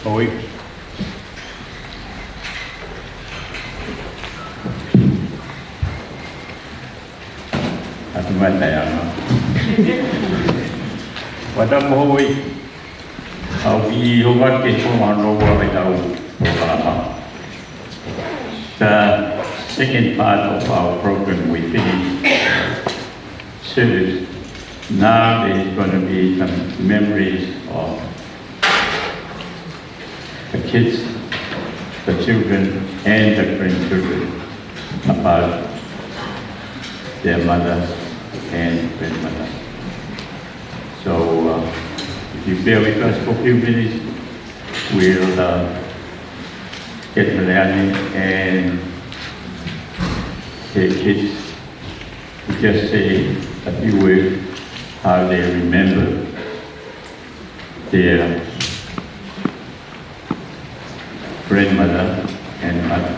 ʻOi. ʻAtu mai tai ana. Wata mo hoi. ʻOku ou ʻi hova ke koma no wa mai tau. The second part of our program, we finish service Now there's going to be some memories of the kids, the children, and the grandchildren about their mother and grandmother. So, uh, if you bear with us for a few minutes, we'll, uh, get Meleane and the kids to just say a few words how they remember their grandmother and mother.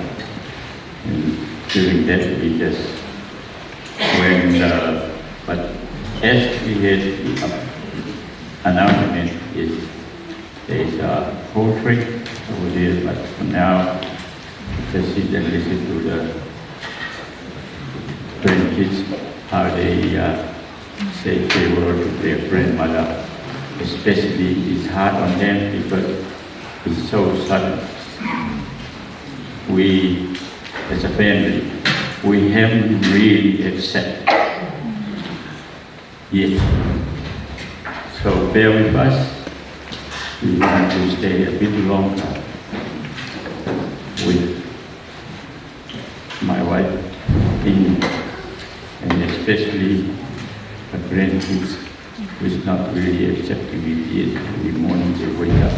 And during that, we just went, uh, but as we had the, uh, announcement is, is, uh, poetry over there, but for now, just sit and listen to the grandkids, how they, uh, say farewell to their grandmother. Especially, it's hard on them because it's so sudden. We, as a family, we haven't really accepted yet. So bear with us. We want to stay a bit longer with my wife in, and especially the grandkids, who's not really accepting it yet. Every morning they wake up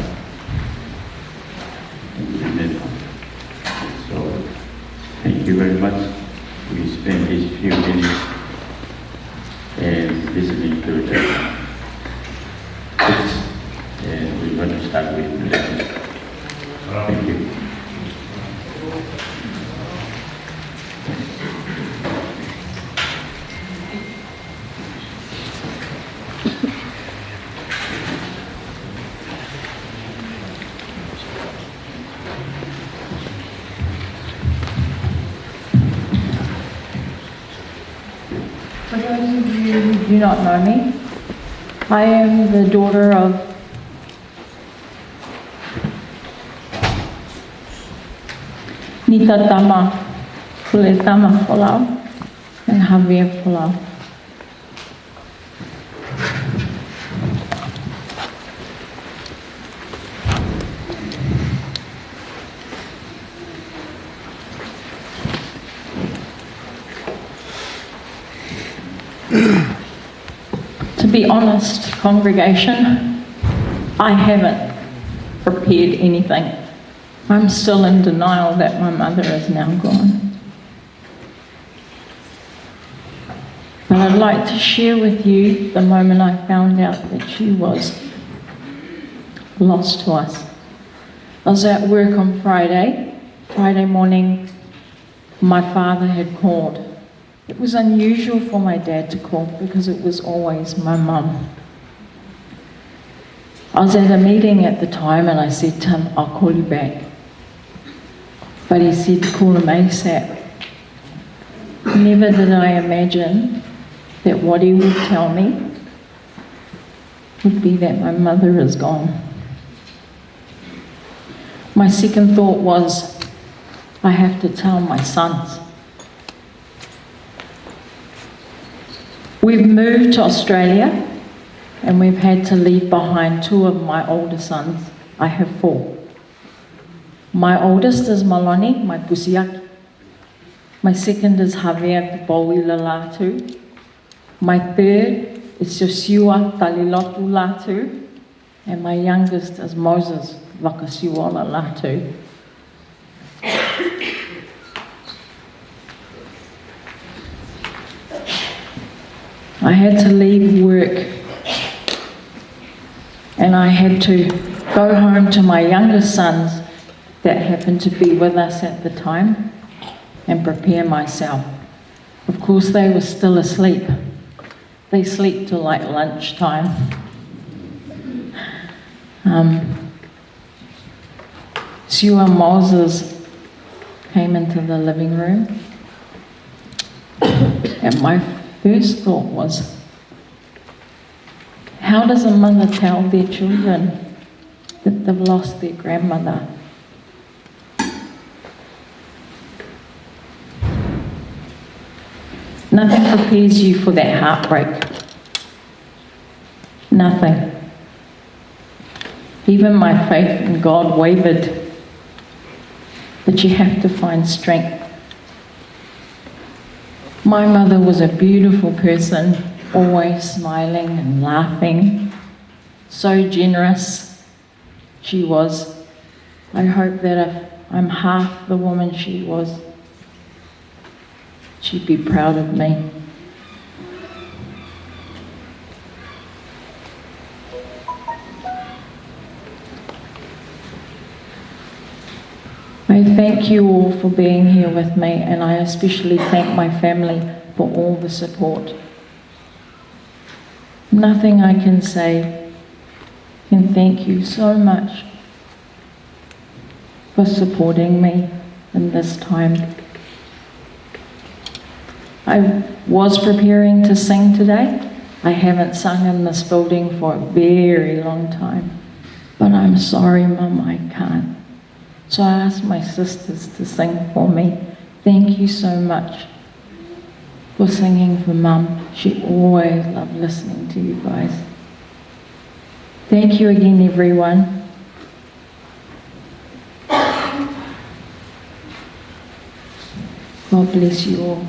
and remember. So, thank you very much. We spend these few minutes and listening to the kids, and we're going to start with Meleane. Thank you. For those of you who do not know me, I am the daughter of Nita Tama, Pule Tama Folau, and Javier Folau. To be honest, congregation, I haven't prepared anything. I'm still in denial that my mother is now gone. But I'd like to share with you the moment I found out that she was lost to us. I was at work on Friday. Friday morning, my father had called. It was unusual for my dad to call because it was always my mum. I was at a meeting at the time and I said to him, "I'll call you back." But he said, "Kula mai, Sap." Never did I imagine that what he would tell me would be that my mother is gone. My second thought was, "I have to tell my sons." We've moved to Australia and we've had to leave behind two of my older sons. I have four. My oldest is Maloni, my pusiaki. My second is Javier, ko Pauila Latu. My third is Joshua Talilotu Latu. And my youngest is Moses Vakasiuola Latu. I had to leave work and I had to go home to my youngest sons that happened to be with us at the time and prepare myself. Of course, they were still asleep. They sleep till, like, lunchtime. Um, Siua Moses came into the living room. And my first thought was, how does a mother tell their children that they've lost their grandmother? Nothing prepares you for that heartbreak. nothing. Even my faith in God wavered. But you have to find strength. My mother was a beautiful person, always smiling and laughing, so generous. She was. I hope that if I'm half the woman she was, she'd be proud of me. I thank you all for being here with me, and I especially thank my family for all the support. Nothing I can say can thank you so much for supporting me in this time. I was preparing to sing today. I haven't sung in this building for a very long time. But I'm sorry, Mum, I can't. So I asked my sisters to sing for me. Thank you so much for singing for Mum. She always loved listening to you guys. Thank you again, everyone. God bless you all.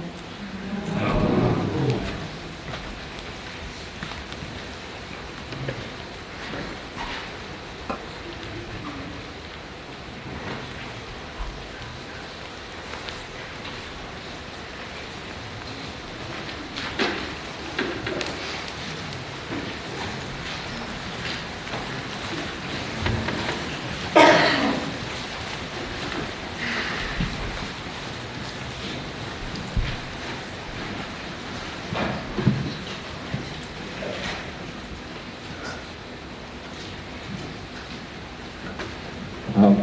Um,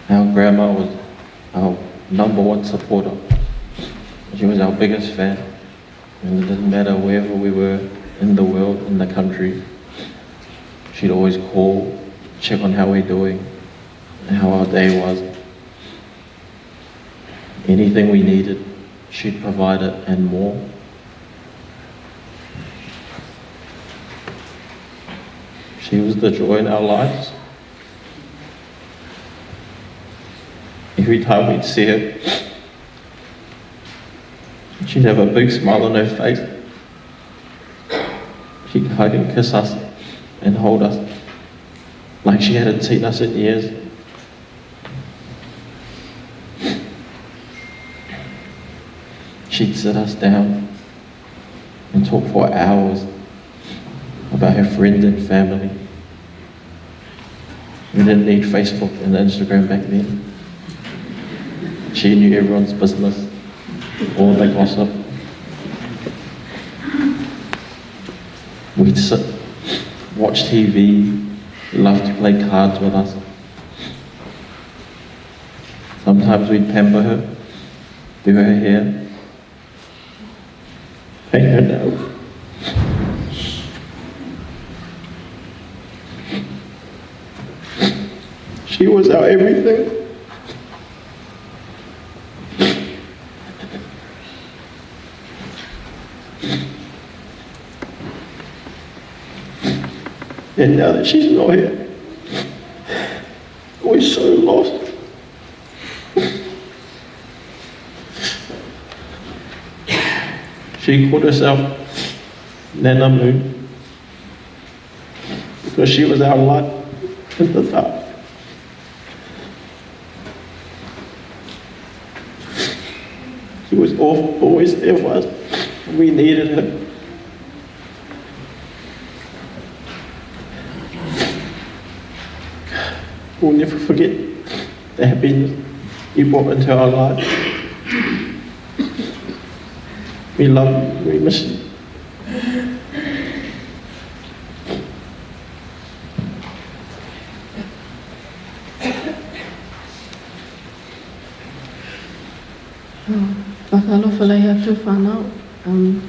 our grandma was our number one supporter. She was our biggest fan. And it didn't matter wherever we were in the world, in the country, she'd always call, check on how we're doing, and how our day was. Anything we needed, she'd provide it and more. She was the joy in our lives. Every time we'd see her, she'd have a big smile on her face. She'd hug and kiss us and hold us like she hadn't seen us in years. She'd sit us down and talk for hours about her friends and family. We didn't need Facebook and Instagram back then. She knew everyone's business, all the gossip. We'd sit, watch T V, loved to play cards with us. Sometimes we'd pamper her, do her hair, paint her nails. She was our everything. And now that she's not here, we're so lost. She called herself Nana Moon because she was our light in the dark. She was al-, always there for us when we needed her. We'll never forget the happiness you brought into our lives. We love you. We miss you. Fakaalofa lahi atu fānau. Um,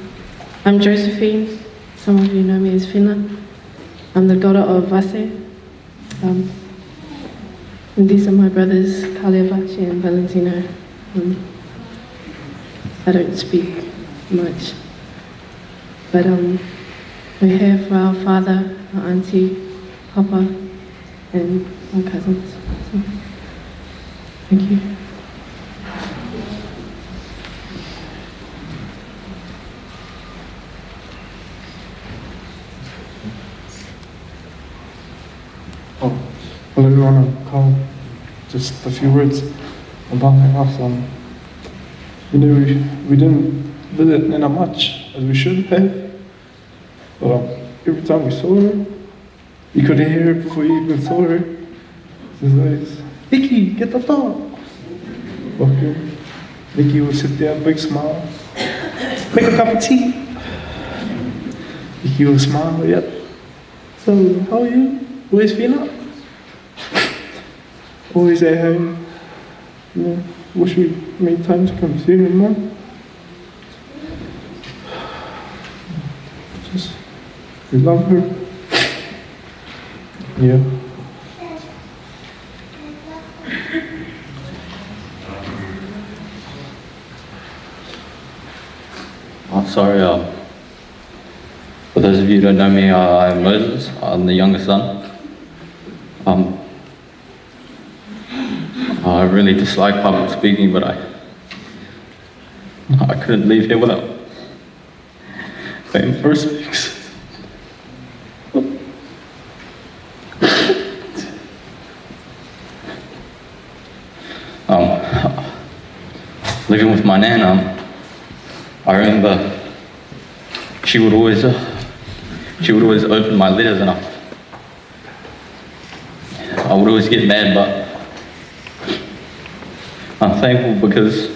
I'm Josephine. Some of you know me as Fina. I'm the daughter of Vase. Um, and these are my brothers, Kalevachi and Valentino. Um, I don't speak much, but, um, we're here for our father, our auntie, papa, and our cousins. So, thank you. Oh, hello, everyone. I'll call just a few words about my house. Um, you know, we, we didn't visit Nana much as we should have. But, um, every time we saw her, you could hear her before you even saw her. She's like, "Nikki, get the dog." Welcome. Nikki would sit there, big smile. "Make a cup of tea." Nikki would smile, "Yep." "So, how are you? Where's Fina?" "Always at home." Yeah, wish we made time to come see her more. Just, we love her. Yeah. I'm sorry, um, for those of you who don't know me, uh, I'm Moses. I'm the youngest son. Um, I really dislike public speaking, but I, I couldn't leave here without paying my respects. Um, living with my nan, um, I remember she would always, uh, she would always open my letters, and I, I would always get mad, but I'm thankful because,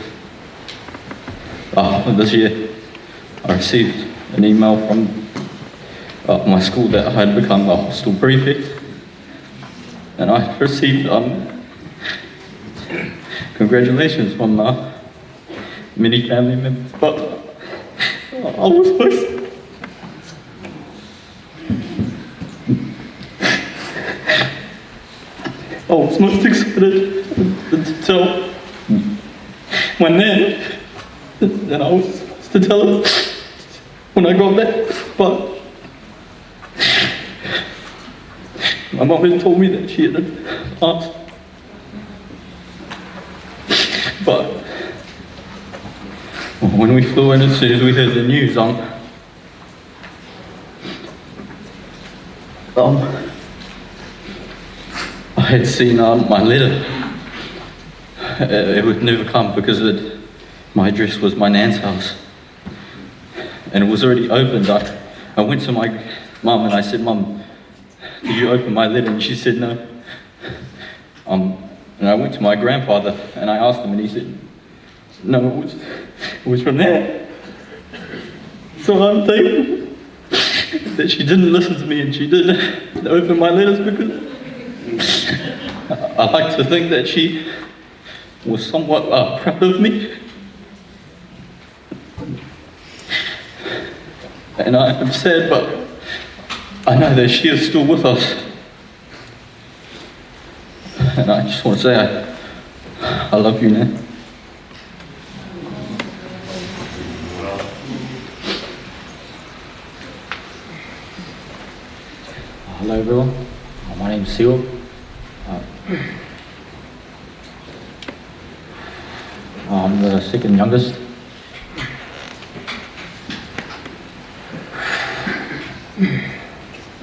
uh, this year I received an email from, uh, my school that I had become a hostel prefect, and I received, um, congratulations from, uh, many family members, but I was most, I was most excited to tell my nan that I was supposed to tell her when I got back, but my mum had told me that she had passed. But when we flew in, as soon as we heard the news, um, um, I had seen, um, my letter. It, it would never come because it, my address was my nan's house. And it was already opened. I, I went to my mum and I said, "Mum, did you open my letter?" And she said, "No." Um, and I went to my grandfather and I asked him, and he said, "No, it was, it was from there." So I'm thankful that she didn't listen to me and she did open my letters, because I like to think that she was somewhat, uh, proud of me. And I am sad, but I know that she is still with us. And I just want to say I, I love you, Nan. Hello, everyone. Uh, my name's Seal. Uh, I'm the second youngest.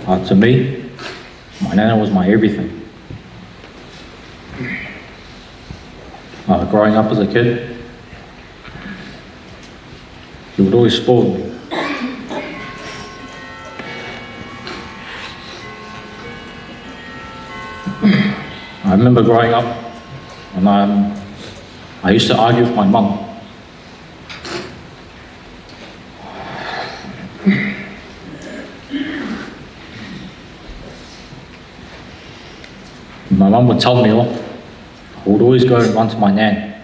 Uh, to me, my nana was my everything. Uh, growing up as a kid, she would always spoil me. I remember growing up, and I, I used to argue with my mum. My mum would tell me off. I would always go and run to my nan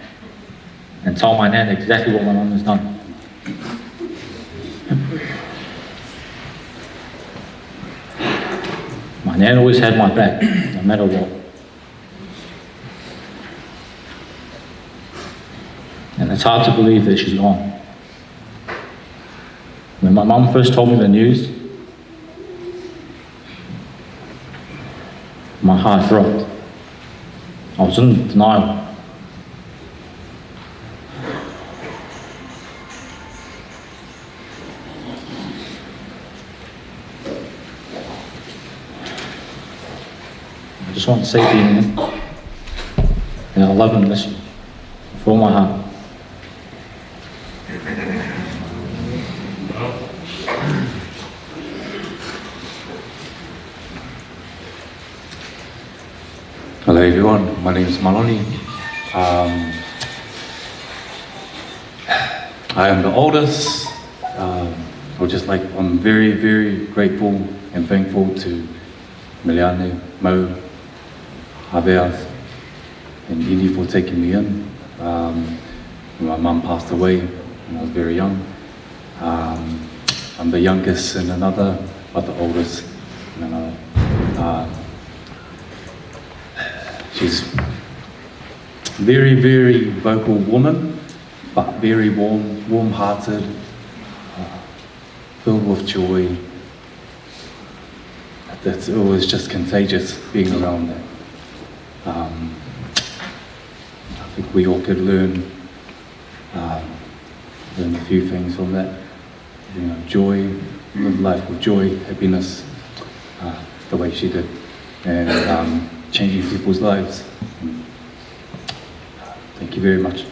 and tell my nan exactly what my mum has done. My nan always had my back, no matter what. And it's hard to believe that she's gone. When my mum first told me the news, my heart dropped. I was in denial. I just want to say to you, man, yeah, I love and miss you with all my heart. Hello everyone, my name is Maloni. Um, I am the oldest. Um, I would just like, I'm very, very grateful and thankful to Meleane, Mo, Havea, and Ini for taking me in. Um, my mum passed away when I was very young. Um, I'm the youngest in another, but the oldest in another. Uh, she's very, very vocal woman, but very warm, warm-hearted, uh, filled with joy. That's always just contagious being around that. Um, I think we all could learn, um, learn a few things from that. You know, joy, live life with joy, happiness, uh, the way she did, and, um, changing people's lives. Thank you very much.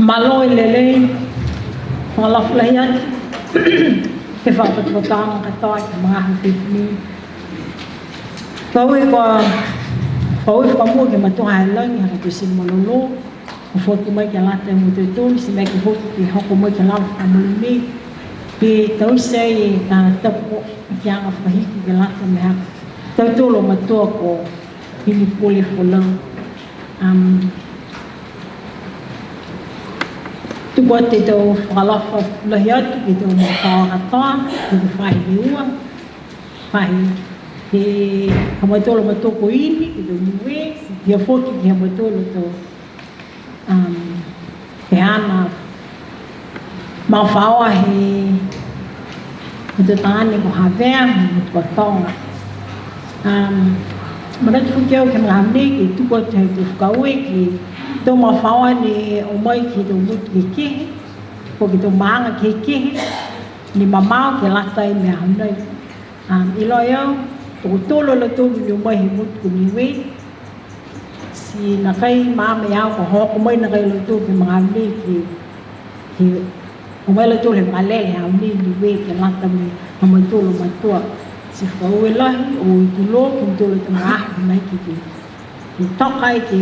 Mālō e lelei, fakalaulahi atu, ke fakapatopatoʻanga kātoa ki he mangahu fifini. Fakaʻuhi ko, fakaʻuhi fakamuʻa ki he Matua ʻi he langi, ha ka tusi malolo, ʻo foki mai ke lata mo kitautolu, siʻi meʻa ke foki ke hoko mai ke lava fakamolemole, ke tau sai ka tapu ki anga fakahiki ke lata mei ha tautolu ʻa e mātuʻa ko Hini Pule Folau. Um, tuku atu ʻetau fakalaulahi atu ki heʻetau mau faʻahinga kātoa, ki he faʻahi ua, faʻahi, ki he kamautolu mātuʻa ko eni, ki heʻetau Niuē, ki he foki ki he kamautolu ʻetau, um, ki he ʻaho ni, mau faʻahinga mātuʻa taʻane ko Havea, mātuʻa Tonga. Um, manatu foki au ki he mangaʻi ke tuku atu ʻetau fakaʻuhi ki heʻetau mau faʻahinga ʻo mai ki heʻetau motu kehekehe, ko ʻetau maʻanga kehekehe, ne mau maʻu ke lata ai mei he ʻaho ni. Um, ʻiloʻi au, toko tolu ʻa lautolu ne ō mai he motu ko Niuē. Siʻi naʻe ʻikai maʻa meʻa au ka hoko mai naʻe ʻikai lautolu ke mangaʻi ki, ki, ō mai lautolu he malele ʻaho ni Niuē ke lata mo kinautolu mātuʻa. Siʻi fakaʻuhi lahi ʻo e tulo, kinautolu te mau ʻaho mai ki, ki, ki Tonga ai ke,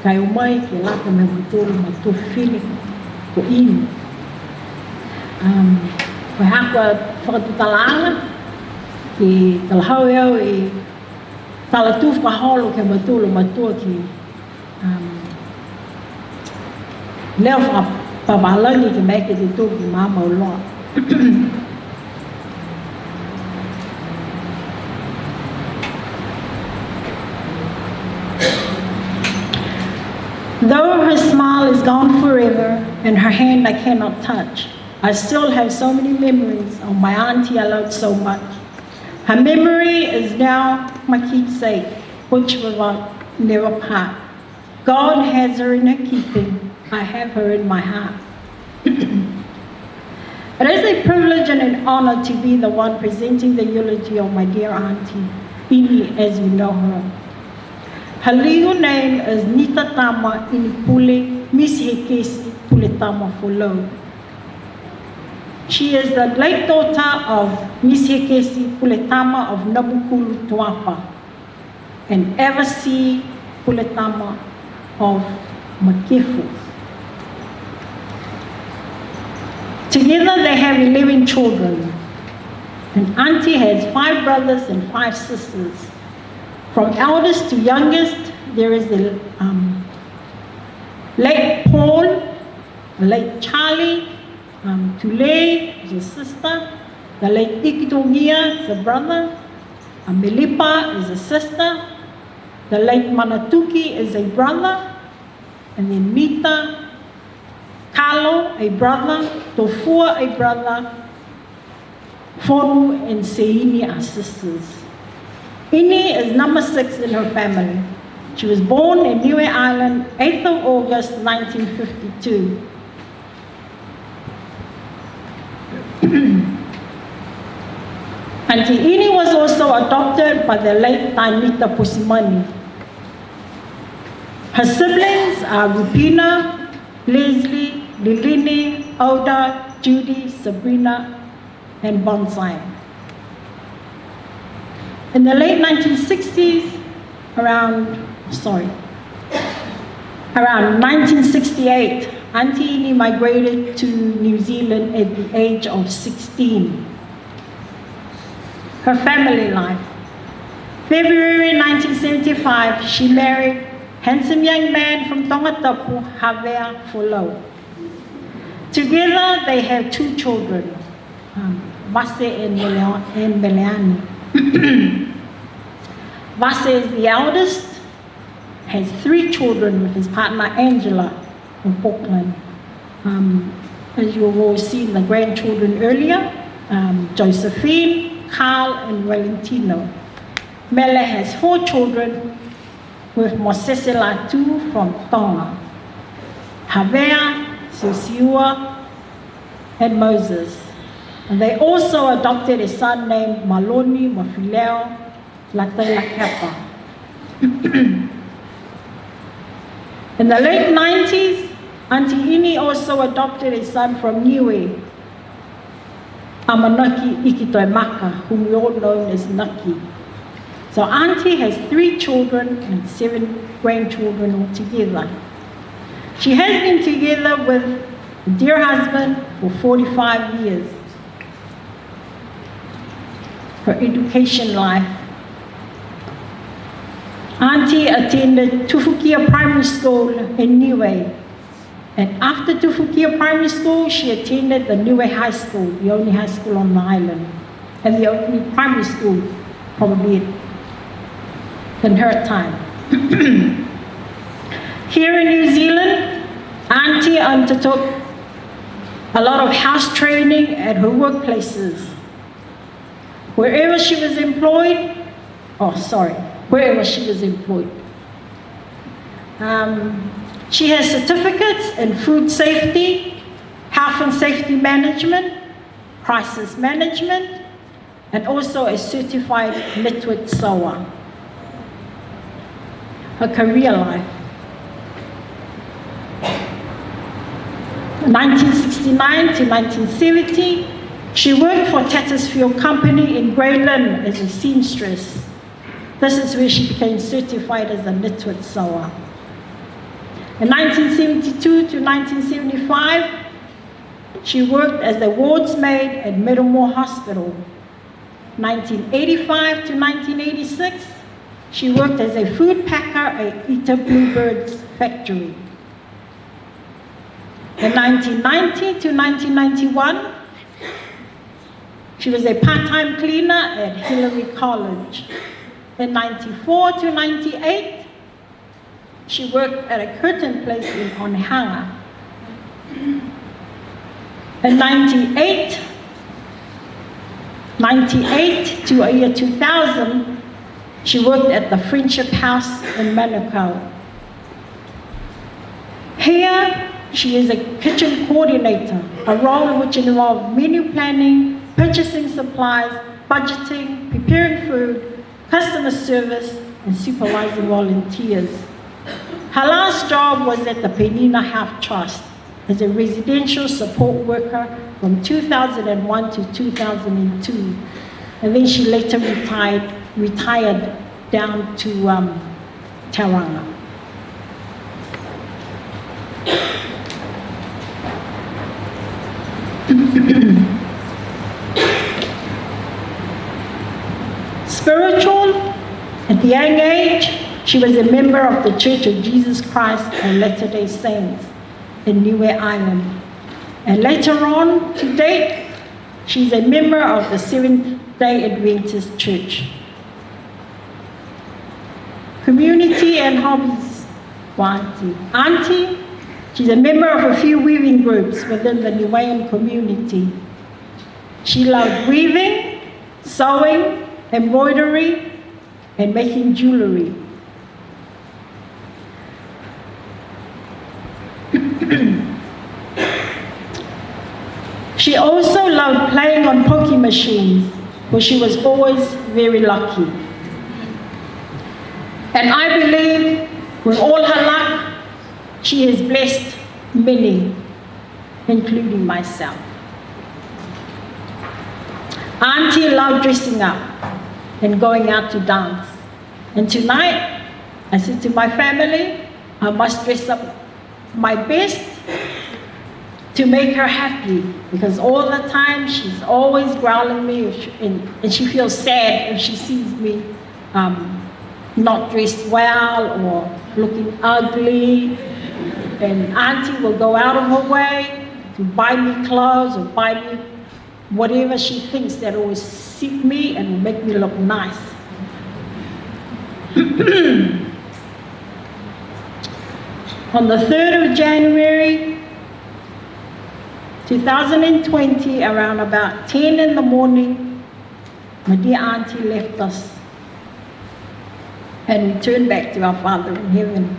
kae ō mai ke lata mo kinautolu mātuʻa fefine ko eni. Um, ko e hā ko e fakatutalanga, ke talahau ʻe au e tala tuʻu fakaholo ki he mātuʻa, mātuʻa ki, um, lea fakapapālangi ke maʻu ke tuʻu ki māmani ʻo loa. Though her smile is gone forever and her hand I cannot touch, I still have so many memories of my auntie I loved so much. Her memory is now my keepsake, which will never part. God has her in her keeping. I have her in my heart. It is a privilege and an honor to be the one presenting the eulogy of my dear auntie, Ini, as you know her. Her legal name is Nita Tama Ini Pule, Miss Hekesi Puletama Folau. She is the late daughter of Miss Hekesi Puletama of Nabukulu, Tuapa, and Evasi Puletama of Makefu. Together they have eleven children, and Auntie has five brothers and five sisters. From eldest to youngest, there is the, um, late Paul, late Charlie, um, Tulei is a sister, the late Ikitongia is a brother, um, Melipa is a sister, the late Manatuki is a brother, and then Mita, Kalo, a brother, Tofua, a brother, Fonu and Seini are sisters. Ini is number six in her family. She was born in Niue Island, eighth of August nineteen fifty-two. Auntie Ini was also adopted by the late Tainita Pusimani. Her siblings are Rupina, Leslie, Liline, Oda, Judy, Sabrina, and Bonsai. In the late nineteen sixties, around, sorry, around nineteen sixty-eight, Auntie Ini migrated to New Zealand at the age of sixteen. Her family life. February nineteen seventy-five, she married handsome young man from Tongatapu, Havea Folau. Together, they have two children, um, Vase and Mele-, and Meleani. Vase is the eldest, has three children with his partner Angela from Auckland. Um, as you have all seen the grandchildren earlier, um, Josephine, Carl, and Valentino. Mele has four children, with Mosese Latu from Tonga, Havea, Siosiua, and Moses. And they also adopted a son named Maloni Mafileo Latailakepa. In the late nineties, Auntie Ini also adopted a son from Niue, ʻAmanaki Ikitoemaka, whom we all know as Naki. So Auntie has three children and seven grandchildren altogether. She has been together with a dear husband for forty-five years. Her education life. Auntie attended Tufukia Primary School in Niue. And after Tufukia Primary School, she attended the Niue High School, the only high school on the island, and the only primary school probably in her time. Here in New Zealand, Auntie undertook a lot of house training at her workplaces. Wherever she was employed, oh, sorry, wherever she was employed. Um, she has certificates in food safety, health and safety management, crisis management, and also a certified Netwit SOWA. Her career life. Nineteen sixty-nine to nineteen seventy, she worked for Tata's Fuel Company in Grey Lynn as a seamstress. This is where she became certified as a Netwit SOWA. In nineteen seventy-two to nineteen seventy-five, she worked as a ward's maid at Middlemore Hospital. Nineteen eighty-five to nineteen eighty-six, she worked as a food packer at Ita Bluebird's factory. In nineteen ninety to nineteen ninety-one, she was a part-time cleaner at Hillary College. In ninety-four to ninety-eight, she worked at a curtain place in Onehunga. In ninety-eight, ninety-eight to a year two thousand, she worked at the Friendship House in Manukau. Here, she is a kitchen coordinator, a role which involved menu planning, purchasing supplies, budgeting, preparing food, customer service, and supervising volunteers. Her last job was at the Penina Health Trust as a residential support worker from two thousand one to two thousand two, and then she later retired, retired down to, um, Tauranga. Spiritual, at the young age, she was a member of the Church of Jesus Christ of Latter-day Saints in Niue Island. And later on, to date, she's a member of the Seventh-day Adventist Church. Community and hobbies for Auntie. Auntie, she's a member of a few weaving groups within the Niuean community. She loved weaving, sewing, embroidery, and making jewelry. She also loved playing on pokie machines, where she was always very lucky. And I believe, with all her luck, she has blessed many, including myself. Auntie loved dressing up and going out to dance. And tonight, I said to my family, I must dress up my best to make her happy, because all the time she's always growling me if she, and, and she feels sad if she sees me, um, not dressed well or looking ugly. And Auntie will go out of her way to buy me clothes or buy me whatever she thinks that will suit me and will make me look nice. On the third of January two thousand twenty, around about ten in the morning, my dear Auntie left us and returned back to our Father in heaven.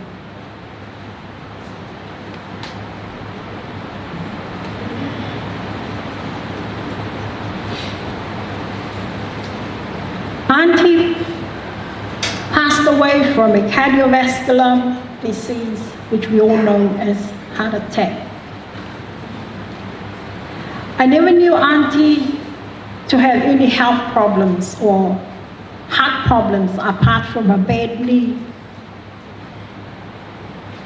Auntie passed away from a cardiovascular disease, which we all know as heart attack. I never knew Auntie to have any health problems or heart problems apart from her bad knee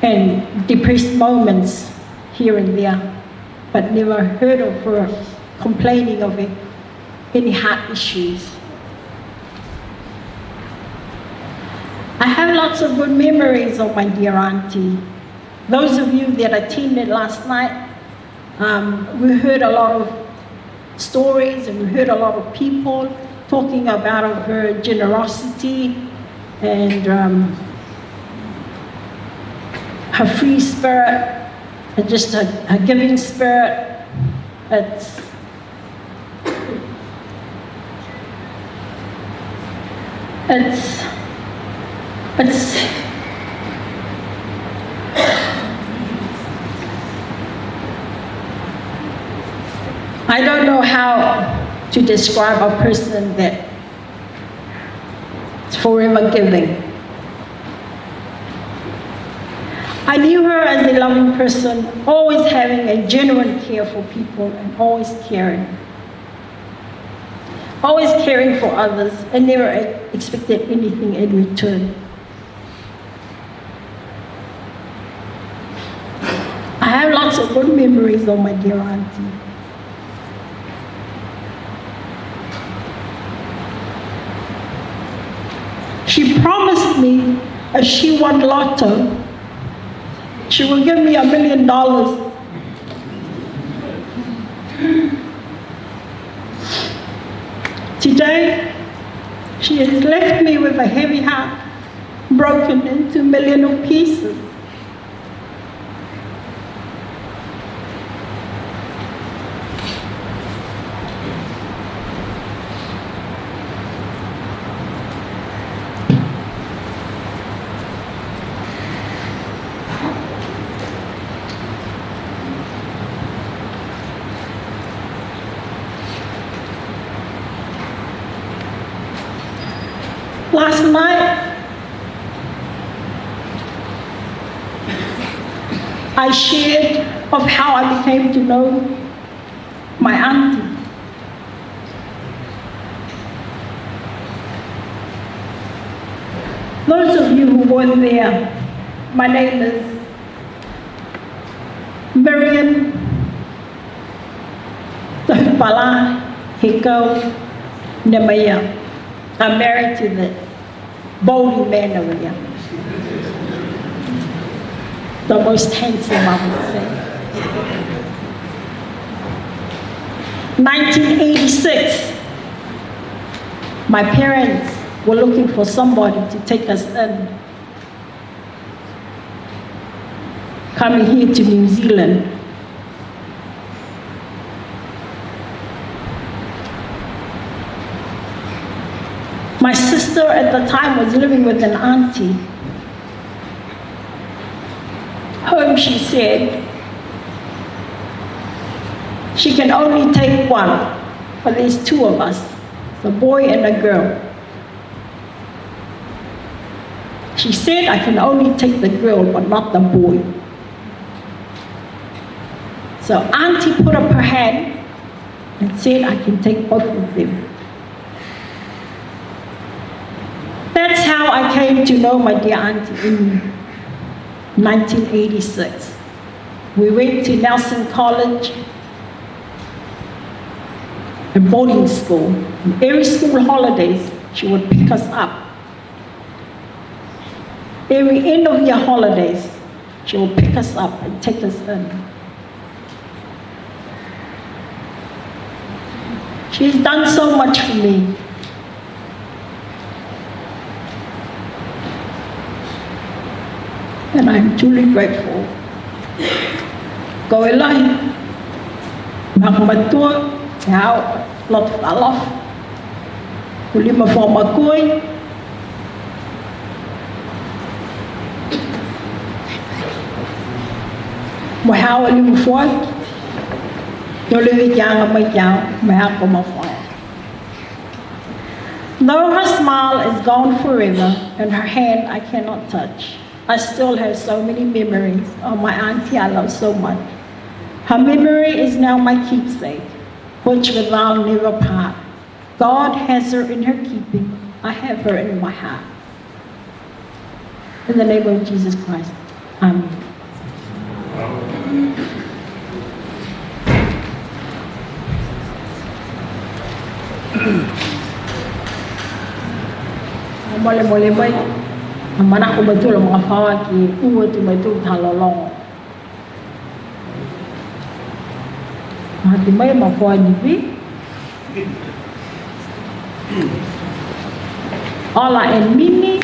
and depressed moments here and there, but never heard of her complaining of a-, any heart issues. I have lots of good memories of my dear Auntie. Those of you that attended last night, um, we heard a lot of stories, and we heard a lot of people talking about of her generosity and, um, her free spirit and just her, her giving spirit. It's, it's, it's, I don't know how to describe a person that is forever giving. I knew her as a loving person, always having a genuine care for people and always caring. Always caring for others and never e-, expected anything in return. I have lots of good memories of my dear Auntie. She promised me if she won lotto, she will give me a million dollars. Today, she has left me with a heavy heart, broken into million of pieces. Last night, I shared of how I became to know my auntie. Those of you who weren't there, my name is Miriam Tahupala Hikau Nemaia. I'm married to the bony man over there. The most handsome, I would say. Nineteen eighty-six, my parents were looking for somebody to take us in, coming here to New Zealand. My sister at the time was living with an auntie, whom she said she can only take one, but there's two of us, a boy and a girl. She said, "I can only take the girl, but not the boy." So Auntie put up her hand and said, "I can take both of them." That's how I came to know my dear auntie in nineteen eighty-six. We went to Nelson College, a boarding school. And every school holidays, she would pick us up. Every end of year holidays, she would pick us up and take us in. She's done so much for me. And I'm truly grateful. Kau e lahi, maka matua, e au, lot of love. Ulima fo makui, mo e hao limu fua, no le viki anga mai kia, mo e hao ko mafua. Though her smile is gone forever, and her hand I cannot touch, I still have so many memories of my auntie I love so much. Her memory is now my keepsake, which will I'll never part. God has her in her keeping. I have her in my heart. In the name of Jesus Christ. Amen. Mole mole mai. Manako mai tula mga fawa ki ua tu mai tu talolongo. Mati mai ma fua ni pi. Ola and Mimi.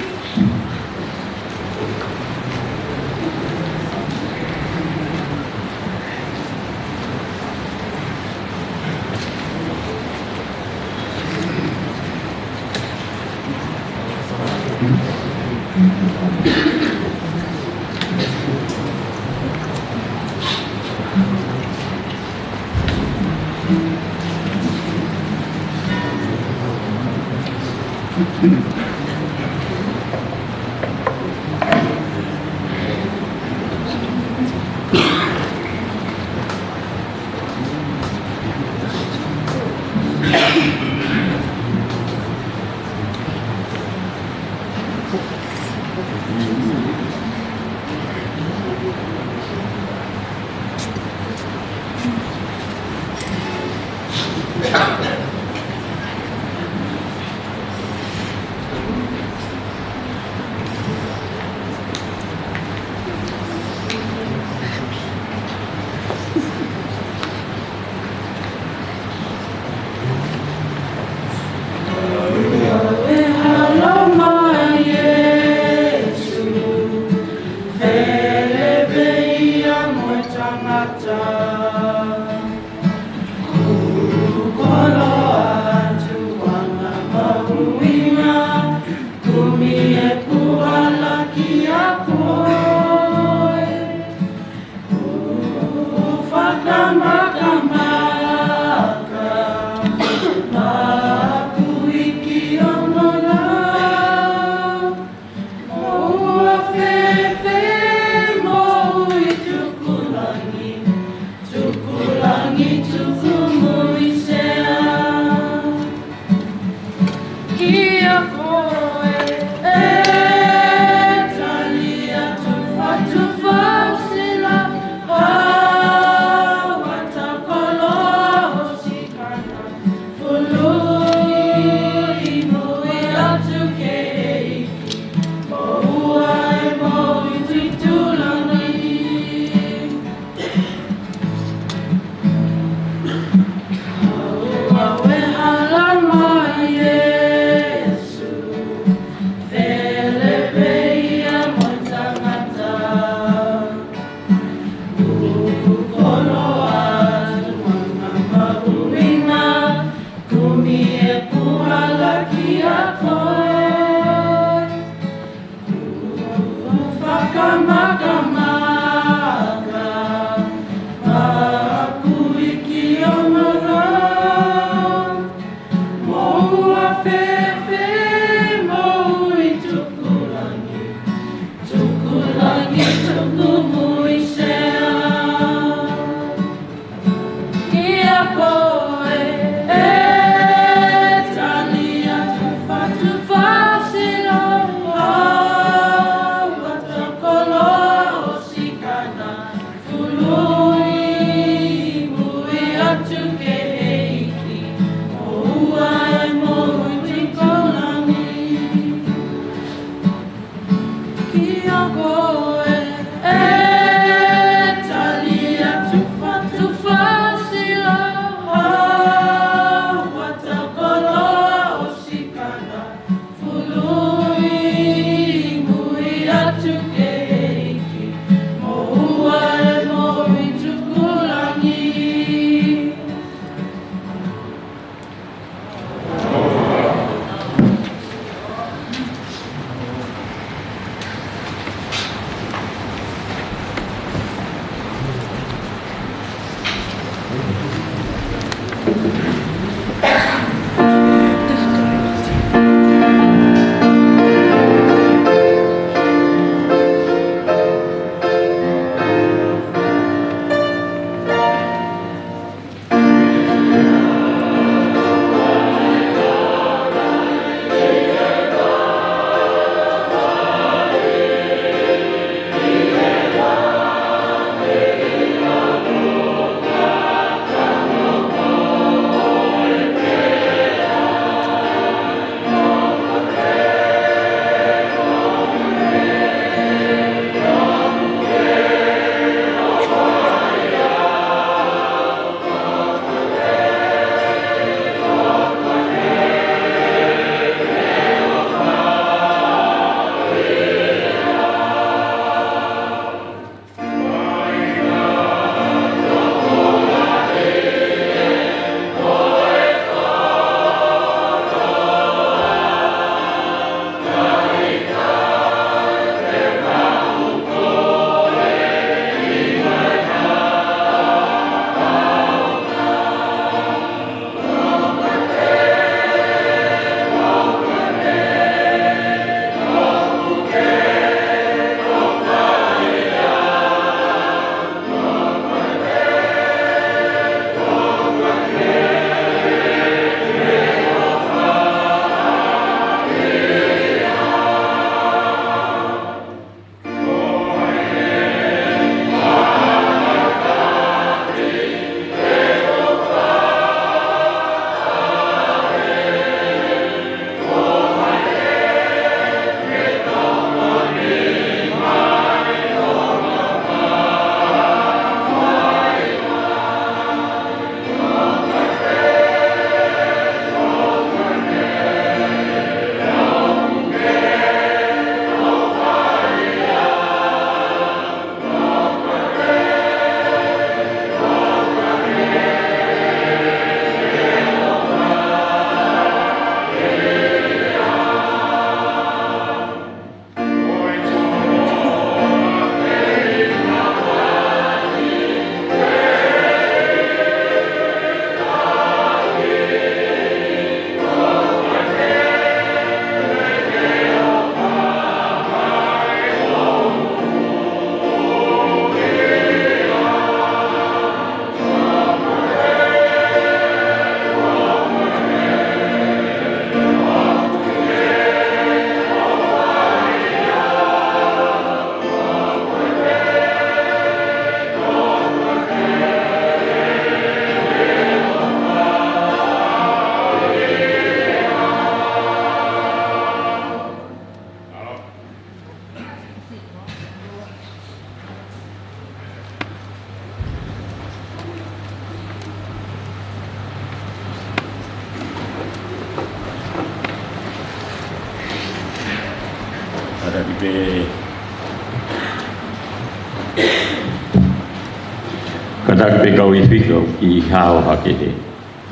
Kātaki pē kau ifi kau ki hao hake he.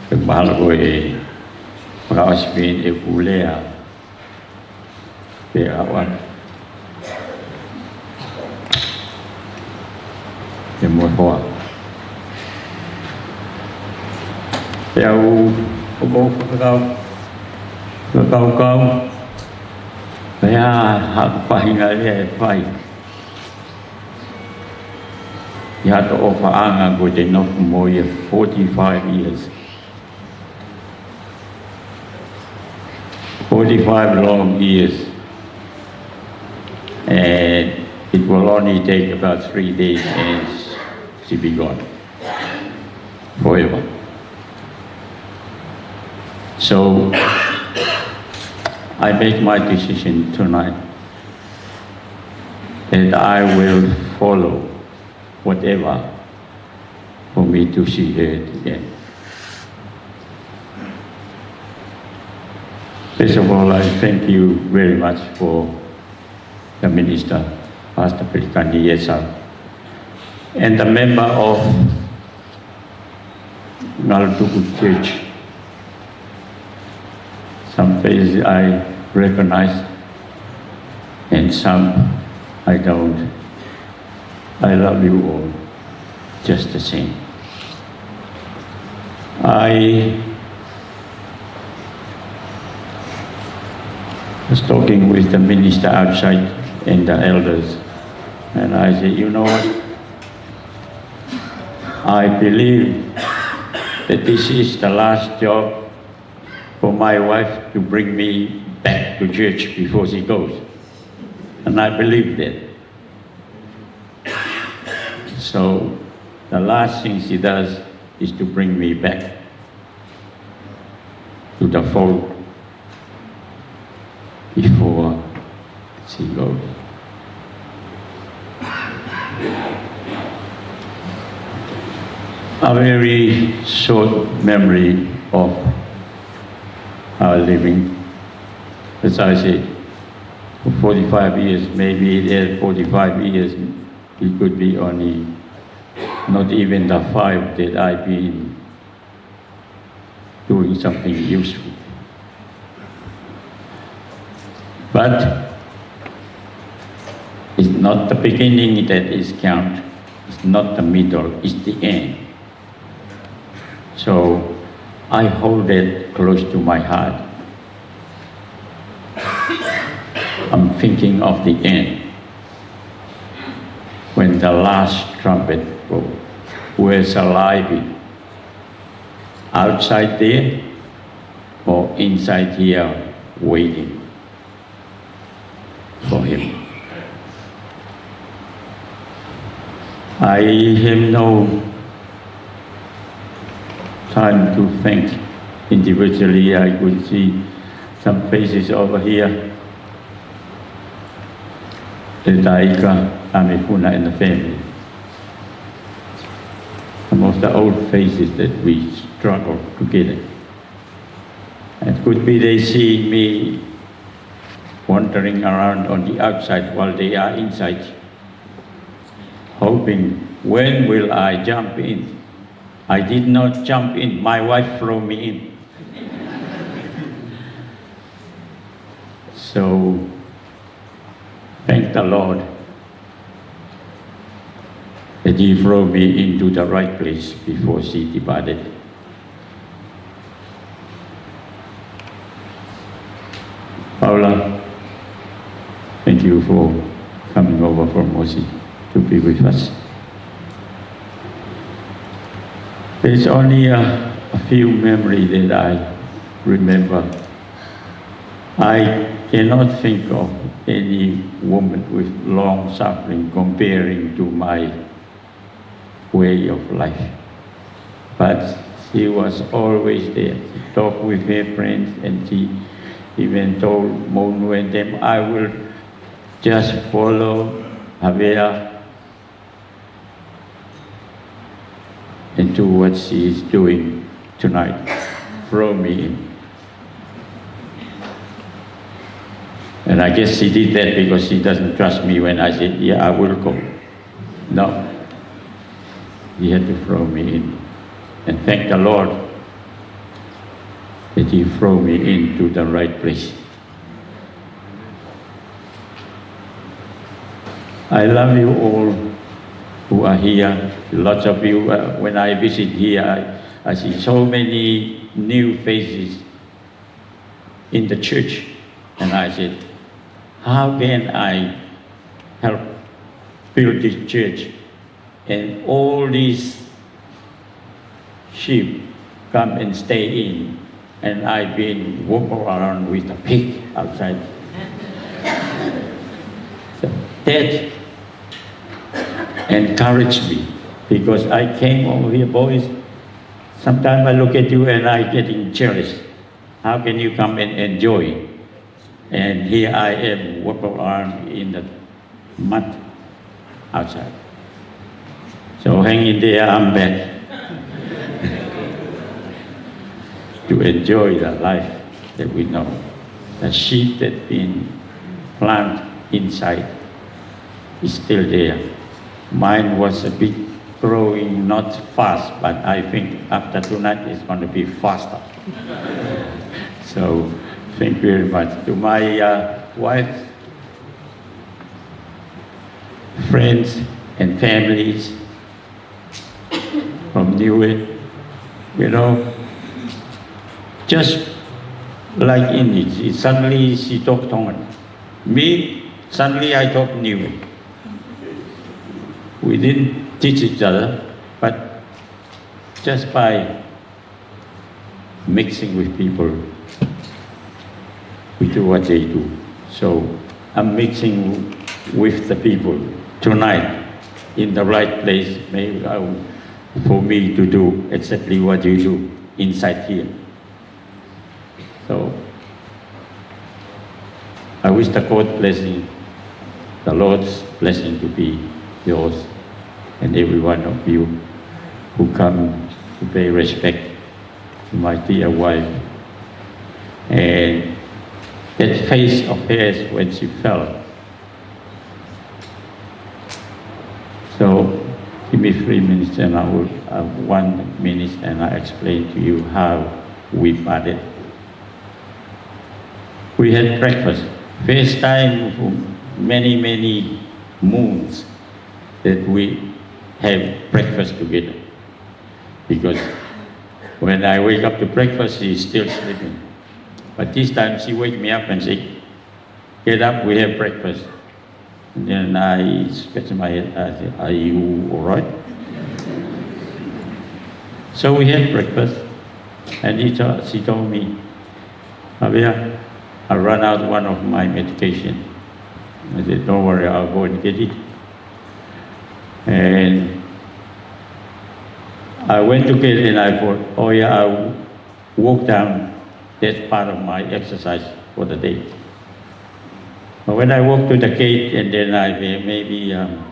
Ke mahalo ko e fakaʻosi pē ʻeku lea. Pea ʻoua. Ke mo hoa. Pea u, ʻoku ou fakakau, fakakaukau. Pea ha faʻahinga lea ʻe fai. ʻI haʻato ʻofaʻanga ko ʻete nofo mo ia forty-five years. Forty-five long years. And it will only take about three days and she'll be gone forever. So, I make my decision tonight that I will follow whatever for me to see her again. First of all, I thank you very much for the minister, Pastor Pelikani Esau, and the member of Ngalotuku Church. Some faces I recognize, and some I don't. I love you all just the same. I was talking with the minister outside and the elders, and I said, "You know what? I believe that this is the last job for my wife to bring me back to church before she goes." And I believe that. So the last thing she does is to bring me back to the fold before she goes. A very short memory of our living. As I said, for forty-five years, maybe there forty-five years, it could be only not even the five that I've been doing something useful. But it's not the beginning that is count, it's not the middle, it's the end. So I hold that close to my heart. I'm thinking of the end. When the last trumpet blow, where shall I be? Outside there or inside here waiting for him? I have no time to thank individually. I could see some faces over here. Tētaika, Amefuna and the family. Some of the old faces that we struggle together. It could be they see me wandering around on the outside while they are inside, hoping, "When will I jump in?" I did not jump in. My wife threw me in. So, thank the Lord that he brought me into the right place before she departed. Paula, thank you for coming over from Aussie to be with us. There's only a, a few memories that I remember. I cannot think of any woman with long suffering comparing to my way of life. But she was always there. She talked with her friends and she even told Monu and them, "I will just follow Havea and do what she is doing tonight. Throw me in." And I guess she did that because she doesn't trust me when I said, "Yeah, I will go." No. He had to throw me in. And thank the Lord that he threw me into the right place. I love you all who are here. Lots of you, uh, when I visit here, I, I see so many new faces in the church. And I said, "How can I help build this church?" And all these sheep come and stay in, and I've been walk around with a pig outside. So that encouraged me, because I came over here, boys. Sometimes I look at you and I getting jealous. How can you come and enjoy? And here I am, walk around in the mud outside. So hang in there, I'm back to enjoy the life that we know. The seed that been planted inside is still there. Mine was a bit growing not fast, but I think after tonight it's gonna be faster. So thank you very much. To my, uh, wife, friends and families from Niue, you know, just like in it, it suddenly she talk Tongan. Me, suddenly I talk Niue. We didn't teach each other, but just by mixing with people, we do what they do. So I'm mixing with the people tonight in the right place, maybe, uh, for me to do exactly what you do inside here. So I wish the God blessing, the Lord's blessing to be yours and every one of you who come to pay respect to my dear wife. And that face of hers when she fell. So give me three minutes and I will, uh, one minute and I explain to you how we parted. We had breakfast. First time for many, many moons that we have breakfast together. Because when I wake up to breakfast, she's still sleeping. But this time she wake me up and say, "Get up, we have breakfast." And then I scratch my head, I say, "Are you all right?" So we had breakfast, and he to-, she told me, "Javier, I run out one of my medication." I said, "Don't worry, I'll go and get it." And I went to get it, and I thought, "Oh yeah, I'll walk down. That's part of my exercise for the day." But when I walked to the gate, and then I said, "Maybe, um,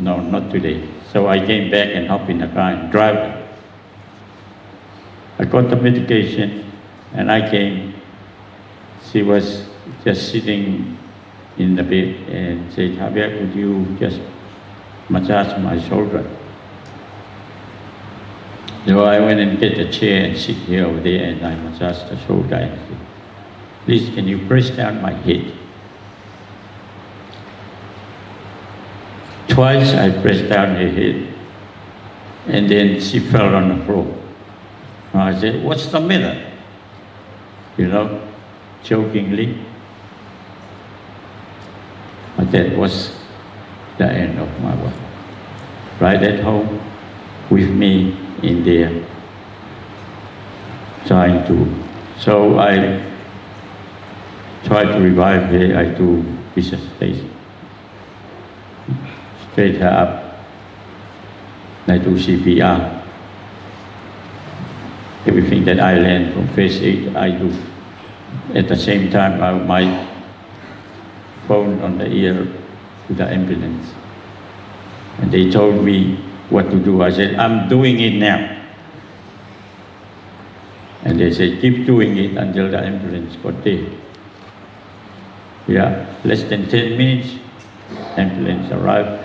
no, not today." So I came back and hop in the car and drive. I got the medication, and I came. She was just sitting in the bed and said, "Javier, could you just massage my shoulder?" So I went and get a chair and sit here over there, and I massaged the shoulder and said, "Please, can you press down my head?" Twice I pressed down her head, and then she fell on the floor. I said, "What's the matter?" You know, jokingly. But that was the end of my work. Right at home with me in there trying to. So I tried to revive her. I do resuscitation. Straight her up. I do C P R. Everything that I learned from first aid, I do. At the same time, I, my phone on the ear to the ambulance. And they told me what to do. I said, "I'm doing it now." And they said, "Keep doing it until the ambulance got there." Yeah, less than ten minutes, ambulance arrived,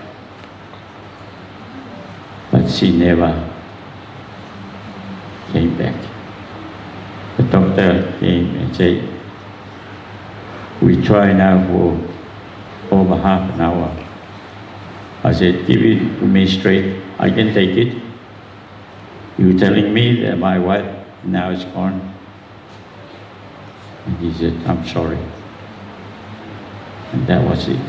but she never came back. The doctor came and said, "We try now for over half an hour." I said, "Give it to me straight. I can take it. You're telling me that my wife now is gone?" And he said, "I'm sorry." And that was it.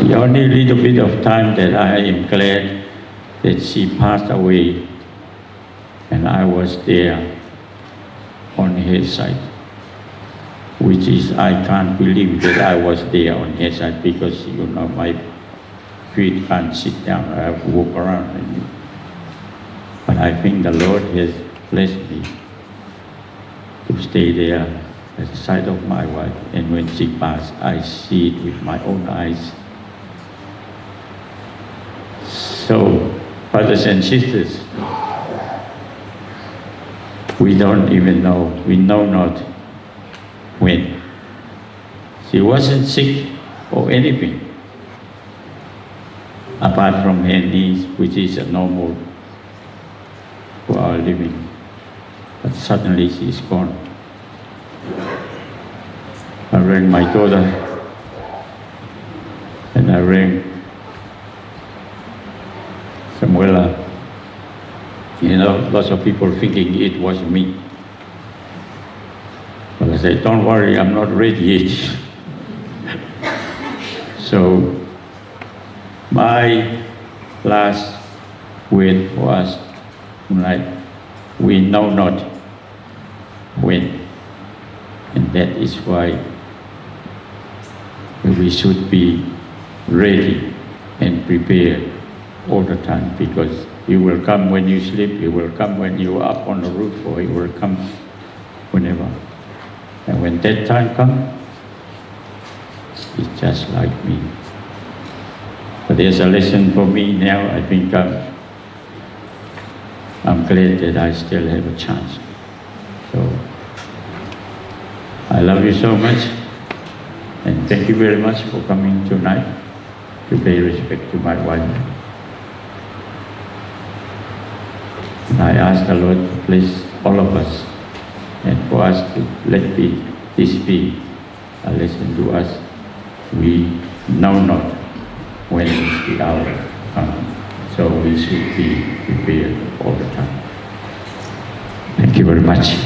The only little bit of time that I am glad that she passed away and I was there on her side, which is, I can't believe that I was there on her side because, you know, my feet can't sit down. I have to walk around. And, but I think the Lord has blessed me to stay there at the side of my wife. And when she passed, I see it with my own eyes. So, brothers and sisters, we don't even know, we know not when. She wasn't sick or anything, apart from her knees, which is a normal for our living. But suddenly she is gone. I rang my daughter, and I rang Samuela. You know, lots of people thinking it was me. But I said, "Don't worry, I'm not ready yet." So, my last word for us tonight, we know not when. And that is why we should be ready and prepared all the time, because he will come when you sleep, he will come when you are up on the roof, or he will come whenever. And when that time comes, it's just like me. But there's a lesson for me now. I think I'm, I'm glad that I still have a chance. So, I love you so much, and thank you very much for coming tonight to pay respect to my wife. And I ask the Lord to bless all of us and for us to let be, this be a lesson to us. We know not when is the hour coming, so we should be prepared all the time. Thank you very much.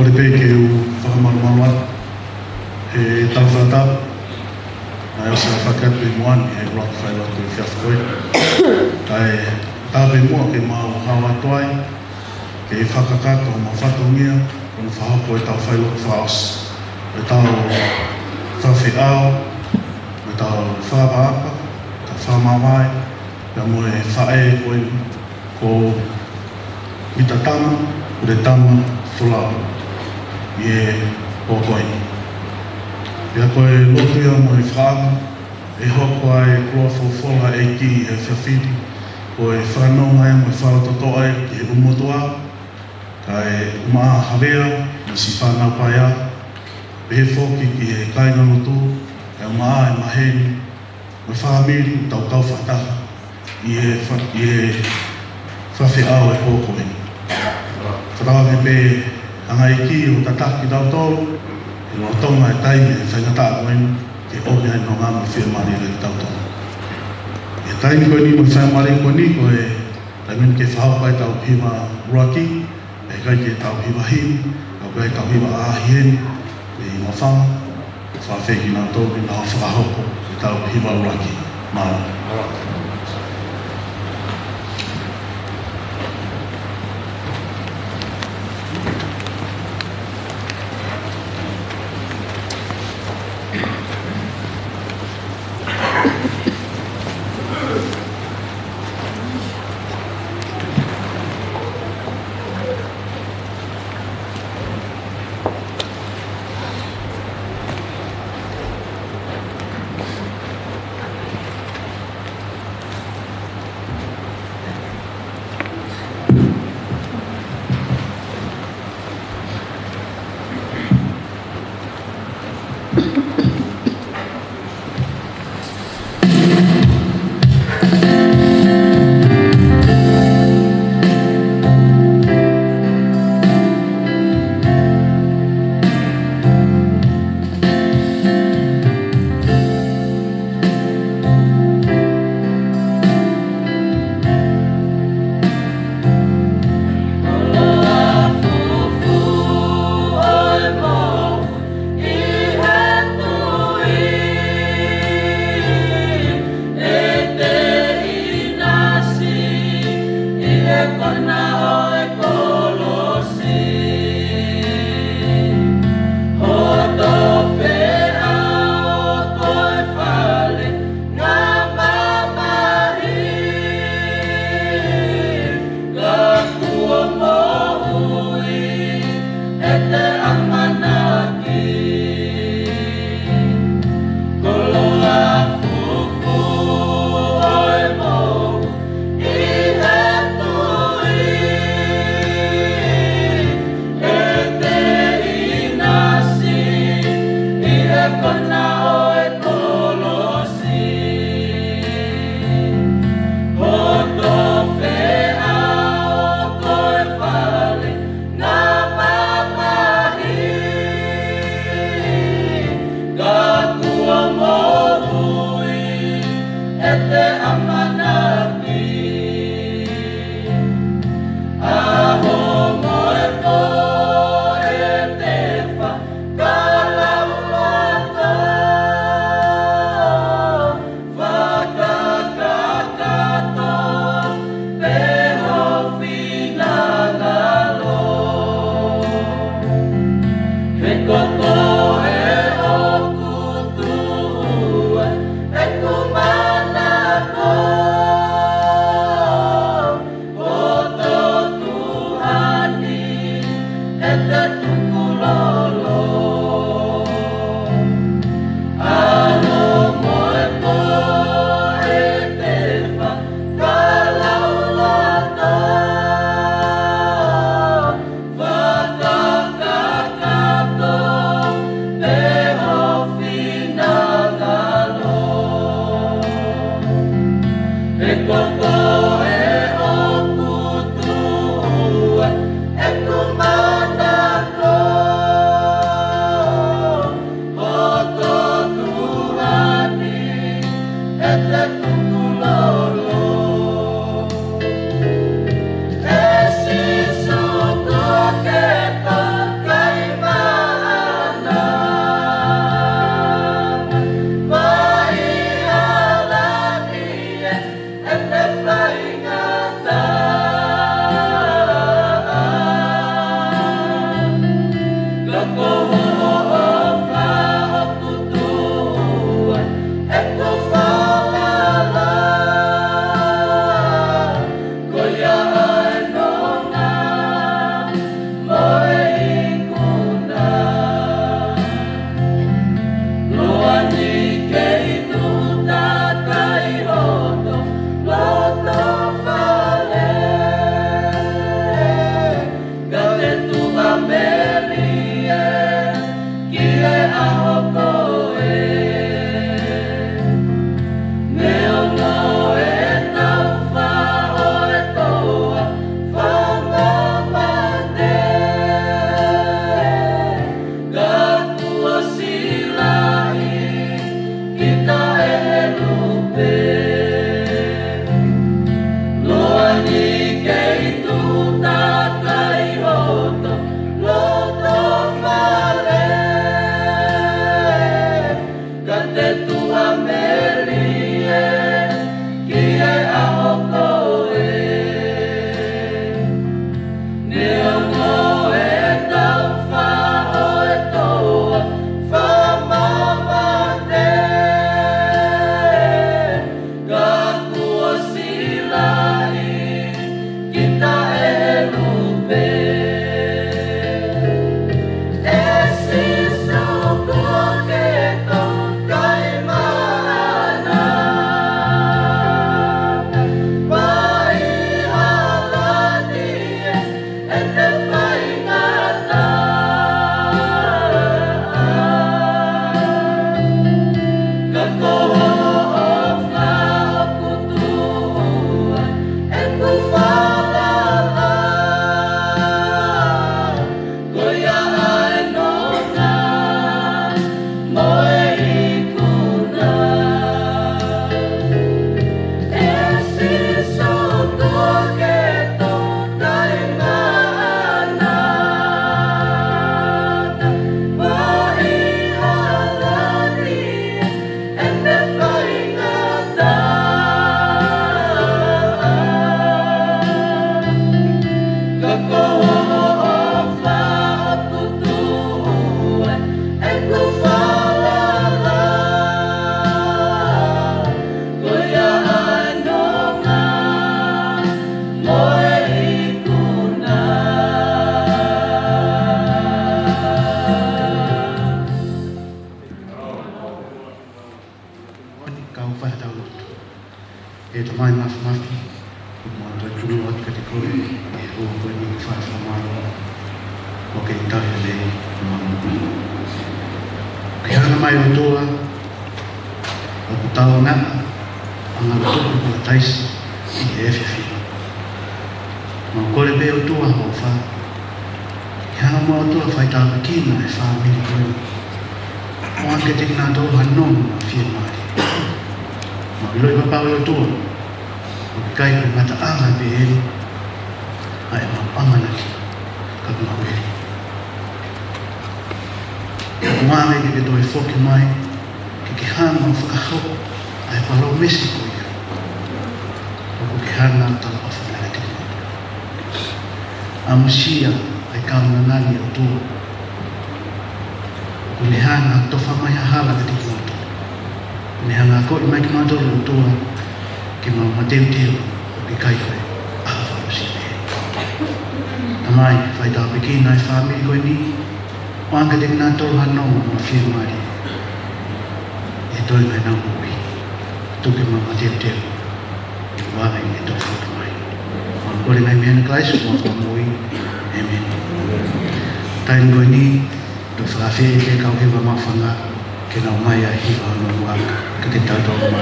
Kole pē ke u fakamalumalu atu he tau fakatapu, naʻe ʻosi ʻa e fakatapu ʻi muʻa ni he ʻuluaki failotu ʻi he efiafi ko eni. Kae ʻatā pē muʻa ke mau hao atu ai, ke fakakakato mo fatongia, ko hono fakahoko ʻetau failotu fakaʻosi. ʻEtau fakafeʻao, mo ʻetau fakaʻapaʻapa, ʻetau fakamāvae, pea mo e faʻē ko eni, ko Mita Tama, Pule Tama Folau, ʻi he pō ko eni. Pea ko e lotu ia mo e fakaʻamu, ʻe hoko ai e koloa folofola ʻa e ʻEiki he efiafi ni, ko e fakanonga ia mo e fakalototoʻa ia ki he ʻū motuʻa, kae ʻumaʻā Havea, mo siʻi fānau paea, pehē foki ki he kāingalotu, kae ʻumaʻā e maheni, mo e fāmili, tau kau fakataha ʻi he fa-, ʻi he fakafeʻao ʻo e pō ko eni. Fakatauange pē ʻa e ʻEiki ʻo tataki kitautolu, ʻi he lolotonga e taimi faingataʻa ko eni, ke ʻomi ai e nonga mo e fiemālie kiate kitautolu. ʻI he taimi ko eni mo e faingamālie ko eni, ko e taimi eni ke fakahoko ai ʻetau hiva ʻuluaki, ʻe ʻikai ke tau hiva himi, ka ʻoku ʻi ai ʻetau hiva ʻaʻahi heni, ʻi Mafanga, fakafeʻao kinautolu ke nau fakahoko ʻetau hiva ʻuluaki. Mālō. Tuʻu takai hoto loto fale, ka te tuʻamelie ki he ʻaho ko ē. Neongo e tau faʻo e toa fakamamate, ka kuo silaʻi kita ʻe he lupe. ʻE Sīsū, kuo ke tokai maʻana, mai hala ni ʻene faingataʻa. Ka ko hoʻo ʻofa ʻoku tuʻu ai ʻeku falala, ko ia ʻa e nonga mo e ikuna. ʻE Sīsū, kuo ke tokai maʻana, mai hala ni ʻene faingataʻa. Ka ko hoʻo ʻofa ʻoku tuʻu ai ʻeku falala, ko ia ʻa e nonga mo e ikuna. Kau fai ha tau lotu. ʻE Tamai Mafimafi, ʻoku mau toe tunu atu kiate koe ʻi he ʻaho ko eni, ʻoku fai ha fakamālō ʻoku ke tauhi lelei ʻemau moʻui. Ke hanga mai ʻOtua ʻoku tau anga ʻa e ngaahi tupu ʻo Palataisi ʻi he efiafi ni. Mau kole pē ʻOtua ho ʻofa ke hanga mai ʻOtua ʻo faitāpuekina e fāmili ko eni, ʻoange kiate kinautolu ha nonga mo e fiemālie. Mau ʻiloʻi pē ʻOtua ʻoku ʻikai ko e ngataʻanga pē eni ʻa ʻemau ʻamanaki, ka ko e ngāue. ʻOku mau ʻomi ke ke toe foki mai ke ke hanga ʻo fakahoko ʻa e palōmesi ko ia ʻoku ke hanga ʻo talaʻofa mai kiate kinautolu. ʻAmusia ʻa e kaunanga ni ʻOtua, ʻoku ne hanga ʻo tofa mai ha hala kiate kimautolu. ʻOku ne hanga ʻo akoʻi mai kimautolu ʻOtua ke mau mateuteu ʻoku ʻikai ko e ʻaho fakaʻosi pē. Tamai, faitāpuekina e fāmili ko eni, ʻoange kiate kinautolu ha nonga mo e fiemālie ʻi he toenga ʻenau moʻui. Tuku ke mau mateuteu ʻi he ʻaho ni ʻe toki foki mai. Mau kole ngaahi meʻa ni ʻia Kalaisi ko homau Fakamoʻui. ʻĒmeni. Taimi ko eni, tau fakafeʻiloaki pē kau hiva maʻu fanga ke nau ʻomai ʻa e hiva hono ua kiate kitautolu mo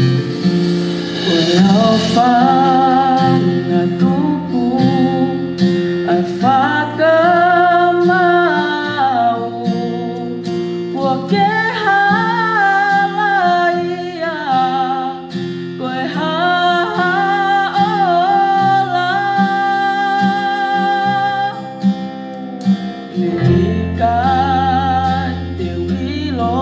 Ko e ʻofa ʻa e tupu ʻa e fakamaau, kuo ke halaia ko e Haʻa Ola. Neʻe ʻikai te u ʻilo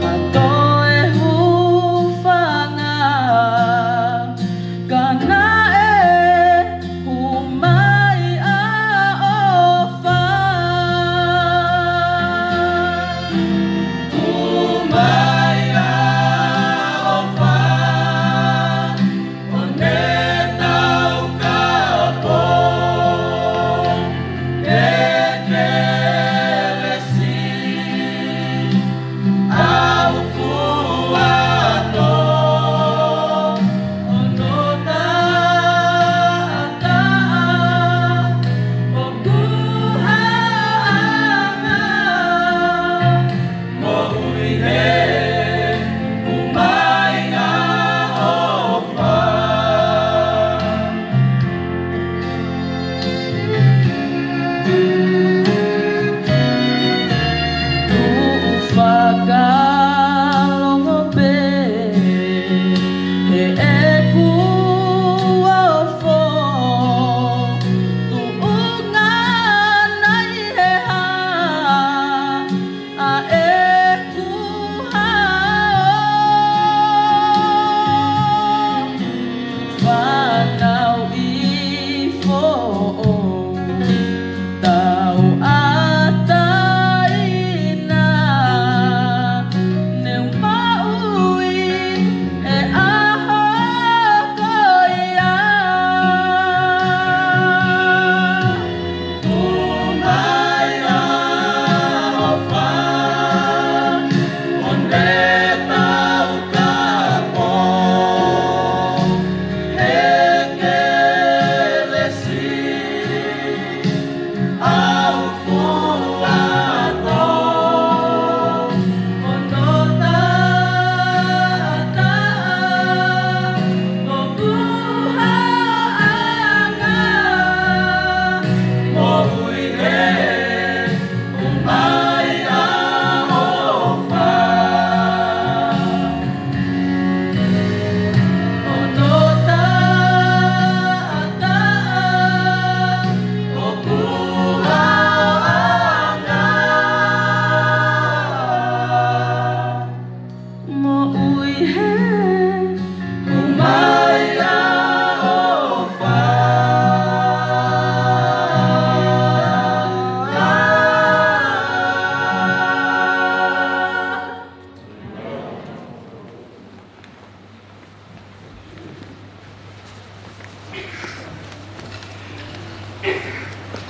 ha toe hūfanga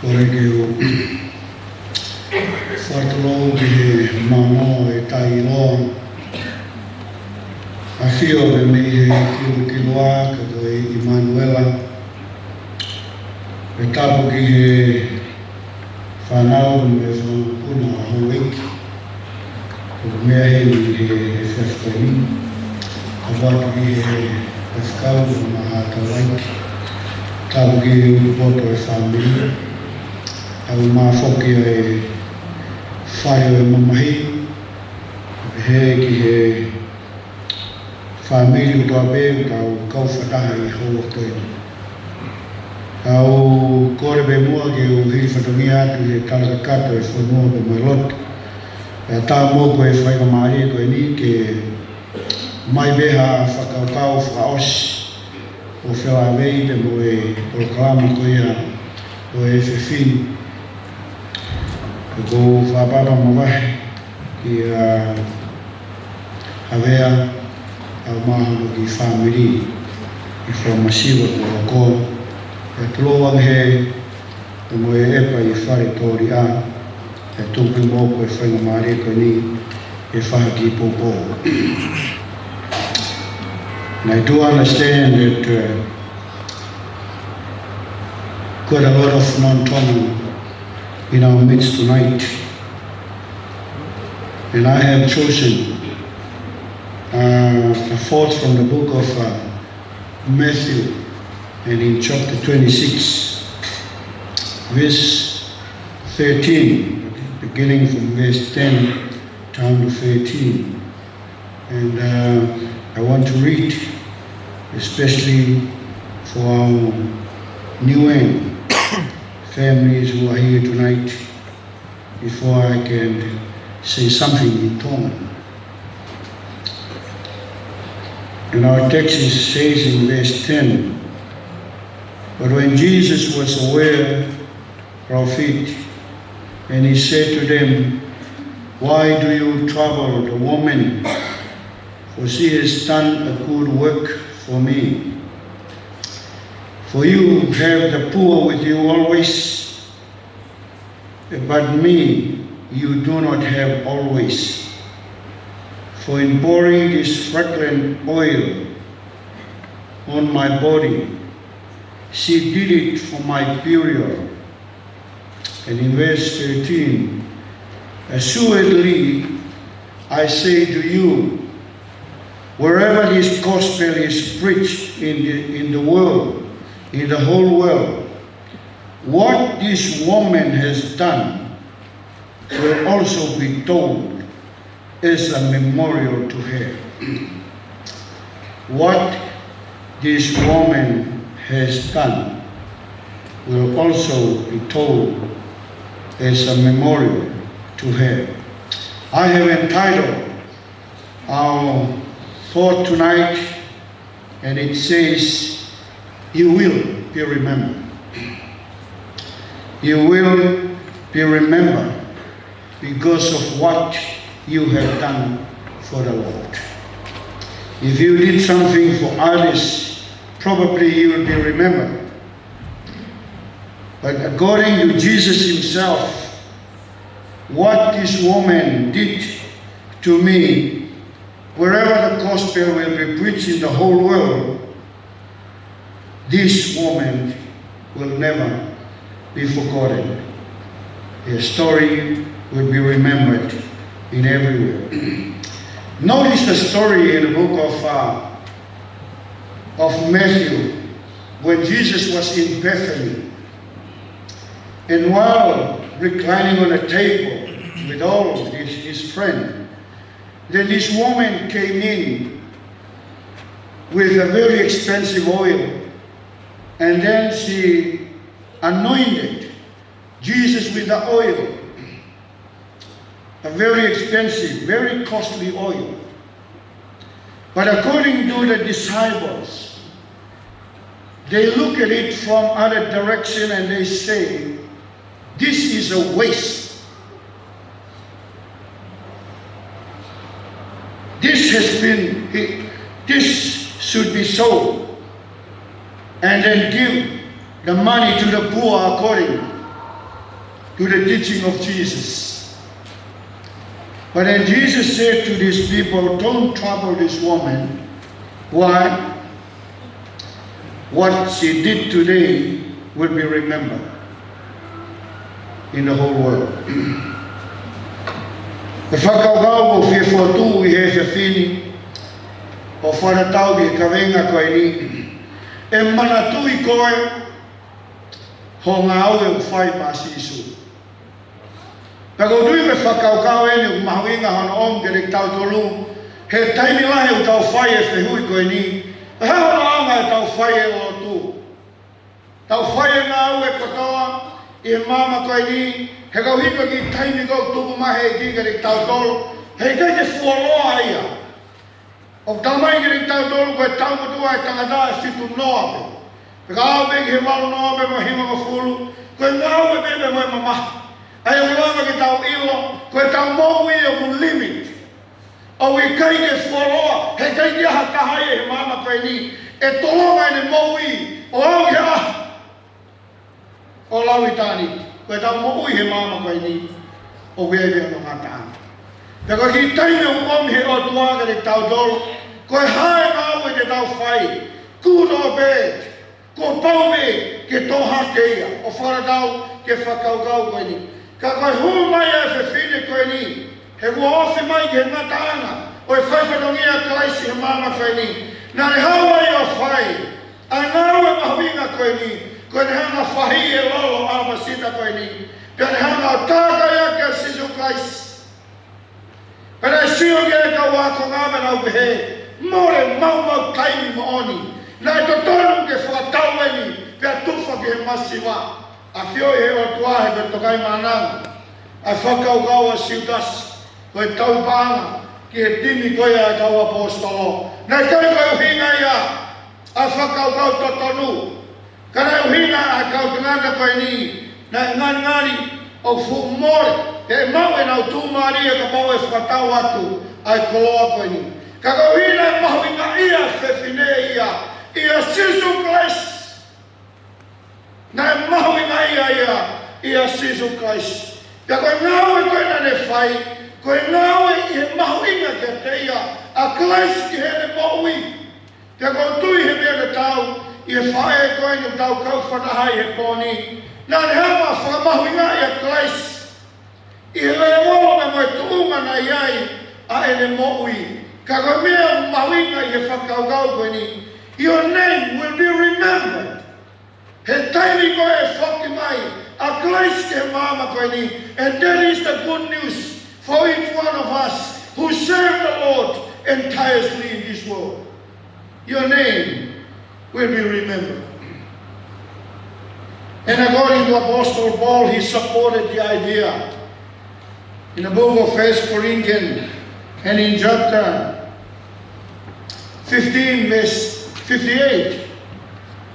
Ke u fakatulou ki he maama ʻo e taʻeʻiloa, ʻafio mei he kilokiloa ka ko e ʻImanuela. Pea tapu ki he fānau mo e fanga mokopuna ʻa Houʻeiki, ʻoku meʻa heni he, he efiafi ko eni. Tapu atu ki he faifekau mo e haʻa taulaʻeiki. Tapu ki he ʻulupoto ʻo e fāmili. Tapu mo e foki ʻa e fale ʻo e mamahi. Pehē ki he fāmili kotoa pē ʻoku tau kau fakataha ʻi he houa ko eni. Kau kole pē muʻa ke u hili fatongia atu he tala kakato ʻo e fonua pea mo e lotu. Pea tā mo ko e faingamālie ko eni ke ʻomai pē ha fakakaukau fakaʻosi ʻo felāveʻi pea mo e polokalama ko ia ʻo e efiafi ni. Pea ʻoku ou fakapapau mavahe kia Havea, ʻa e mahalo ki he fāmili, ʻi he fakamasiva kuo hoko, ʻa e tulou ange he, ʻa mo e ʻepa ʻi he fale tōliʻa, ʻa e tupu mo ko e faingamālie ko eni, ʻe fai ha kiʻi poupou. And I do understand that, uh, quite a lot of non-Tongan in our midst tonight. And I have chosen, uh, a thought from the book of, uh, Matthew, and in chapter twenty-six, verse thirteen, beginning from verse ten down to thirteen. And, uh, I want to read, especially for our Niuean families who are here tonight, before I can say something in Tongan. And our text is, says in verse ten, "But when Jesus was aware of it, and he said to them, 'Why do you trouble the woman? For she has done a good work for me. For you have the poor with you always, but me you do not have always. For in pouring this fragrant oil on my body, she did it for my burial.'" And in verse thirteen, "Assuredly, I say to you, wherever this gospel is preached in the, in the world, in the whole world, what this woman has done will also be told as a memorial to her." What this woman has done will also be told as a memorial to her. I have entitled our thought tonight, and it says, "You will be remembered." You will be remembered because of what you have done for the Lord. If you did something for others, probably you will be remembered. But according to Jesus himself, what this woman did to me, wherever the gospel will be preached in the whole world, this woman will never be forgotten. Her story will be remembered in everywhere. Notice the story in the book of, uh, of Matthew, when Jesus was in Bethany. And while reclining on a table with all his, his friends, then this woman came in with a very expensive oil, and then she anointed Jesus with the oil, a very expensive, very costly oil. But according to the disciples, they look at it from other direction and they say, "This is a waste. This has been, this should be sold and then give the money to the poor accordingly." to the teaching of Jesus. But then Jesus said to these people, "Don't trouble this woman. Why? What she did today will be remembered in the whole world." ʻE fakakaukau ʻoku fie fokotuʻu ʻi he efiafi ni, ʻo fakatatau ki he kaveinga ko eni: ʻE manatuʻi koe ho ngāue ʻoku fai maʻa Sīsū. Pea ʻoku ou tui ko e fakakaukau eni ʻoku mahuʻinga hono ʻomi kiate kitautolu he taimi lahi ʻoku tau fai e fehuʻi ko eni: Ko e hā hono ʻaonga ʻetau fai e lotu, tau fai e ngāue kotoa ʻi he māmani ko eni, he koeʻuhi ko e kiʻi taimi ko ē ʻoku tuku mai he ʻEiki kiate kitautolu, heʻikai ke fuoloa ia? ʻOku talamai kiate kitautolu ko e taumutuʻa ʻa e tangata ʻe fitu noa pē. Pea ka aʻu pē ki he valu noa pē mo e hivangofulu, ko e ngāue pē mo e mamahi. ʻA ia ʻoku lava ke tau ʻilo ko ʻetau moʻui ʻoku limit. ʻOku ʻikai ke fuoloa, heʻikai ke ʻi ai ha taha ia he māmani ko eni ʻe tolonga ʻene moʻui ʻo aʻu ki he ʻaho ʻo lauʻitāniti. Ko ʻetau moʻui he māmani ko eni ʻoku ʻi ai pē hono ngataʻanga. Pea ko e kiʻi taimi ʻoku ʻomi he ʻOtua kiate kitautolu, ko e hā e ngāue te tau fai, good or bad, kuo pau pē ke tō hake ia. ʻO fakatatau ki he fakakaukau ko eni. Ka ko e hū mai ʻa e fefine ko eni, he kuo ofi mai ki he ngataʻanga ʻo e fai fatongia ʻa Kalaisi he māmani ko eni, naʻa ne haʻu ai ʻo fai ʻa e ngāue mahuʻinga ko eni, ko ʻene hanga ʻo faʻi e lolo ʻalapasita ko eni, pea ne hanga ʻo tākai ʻaki ʻa Sīsū Kalaisi. Pea naʻe sio ki ai e kau ākonga pea nau pehē, mole maumau taimi moʻoni. Naʻe totonu ke fakatau eni pea tufa ki he masiva. ʻAfioʻi ʻe he ʻOtua he ko e tokaimaʻananga ʻa e fakakaukau ʻa Siutasi, ko e tauhi paʻanga ki he timi ko ia ʻa e kau ʻaposetolo. Naʻe ʻikai ko e ʻuhinga ia ʻa e fakakaukau totonu. Ka naʻe ʻuhinga ʻa e kau tangata ko eni naʻe ngangali ʻoku fuʻu mole, he ʻe maʻu ʻenau tuʻumālie kapau ʻe fakatau atu ʻa e koloa ko eni. Ka koeʻuhi naʻe mahuʻingaʻia e fefine ia ʻia Sīsū Kalaisi. Naʻe mahuʻingaʻia ia ʻia Sīsū Kalaisi. Pea ko e ngāue ko ē naʻa ne fai, ko e ngāue ʻi he mahuʻinga kiate ia ʻa Kalaisi ki heʻene moʻui. Pea ʻoku ou tui he meʻa tatau ʻi he faʻē ko eni ʻoku tau kau fakataha ai he pō ni, naʻa ne hanga ʻo fakamahuʻingaʻi ʻa Kalaisi ʻi he lēvolo mo e tuʻunga naʻe ʻi ai ʻa ʻene moʻui. Ka ko e meʻa ʻoku mahuʻinga ʻi he fakakaukau ko eni, your name will be remembered. He taimi ko ē ʻe foki mai ʻa Kalaisi ki he māmani ko eni, and that is the good news for each one of us who serve the Lord and tirelessly in this world. Your name will be remembered. And according to Apostle Paul, he supported the idea in the book of First Corinthians, and in chapter fifteen, verse fifty-eight,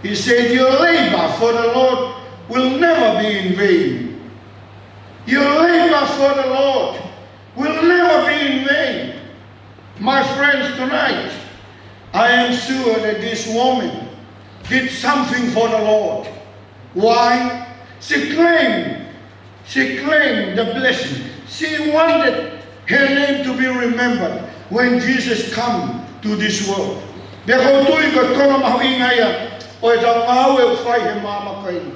he said, "Your labor for the Lord will never be in vain. Your labor for the Lord will never be in vain." My friends, tonight, I am sure that this woman did something for the Lord. Why? She claimed, she claimed the blessing. She wanted her name to be remembered when Jesus come to this world. Pea ʻoku ou tui ko e konga mahuʻinga ia ʻo ʻetau ngāue ʻoku fai he māmani ko eni.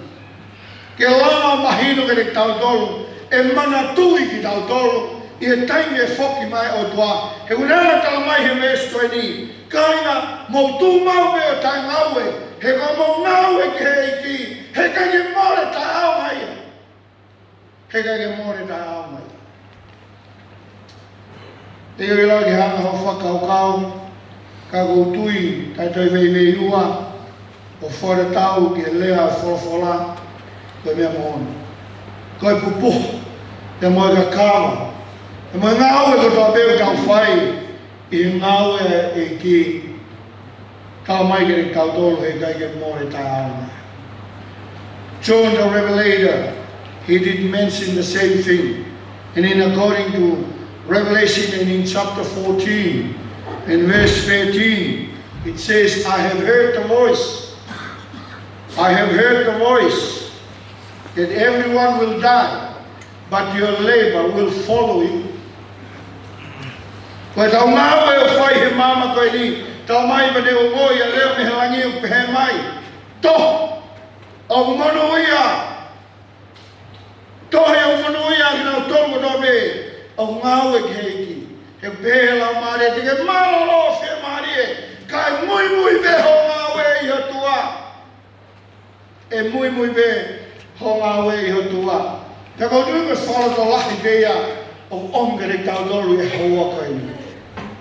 Ke lava mahino kiate kitautolu, ʻe manatuʻi kitautolu ʻi he taimi ʻe foki mai ʻa e ʻOtua. He ʻoku ne talamai he veesi ko eni, kāinga, mou tuʻu maʻu pē ʻo taʻengāue, he ko hoʻomou ngāue ki he ʻEiki, heʻikai ke mole taʻeʻaonga ia. Heʻikai ke mole taʻeʻaonga ia. ʻE ʻikai lava ke hanga hoʻo fakakaukau, ka ʻoku ou tui, taʻe toe veiveiua, ʻo fakatatau ki he lea ʻa e folofola, ko e meʻa moʻoni. Ko e pupuha, pea mo e kakava, pea mo e ngāue kotoa pē ʻoku tau fai, ʻi he ngāue ʻa e ʻEiki, talamai kiate kitautolu heʻikai ke mole taʻeʻaonga. John the Revelator, he did mention the same thing. And in according to Revelation and in chapter fourteen and verse thirteen, it says, "I have heard the voice. I have heard the voice that everyone will die." but your labor will follow you. Ko ʻetau ngāue ʻoku fai he māmani ko eni, talamai pē ʻe he ongoʻi ʻa e leʻo mei he langi ʻoku pehē mai, Toho, ʻoku monūʻia. Toho, ʻoku monūʻia kinautolu kotoa pē ʻoku ngāue ki he ʻEiki. He pehē ʻe he Laumālie, te ke mālōlō fiemālie, kae muimui pē hoʻo ngāue ʻi ho tuʻa. ʻE muimui pē hoʻo ngāue ʻi ho tuʻa. Pea ʻoku ou tui ko e fakalotolahi pē ia ʻoku ʻomi kiate kitautolu ʻi he houa ko eni.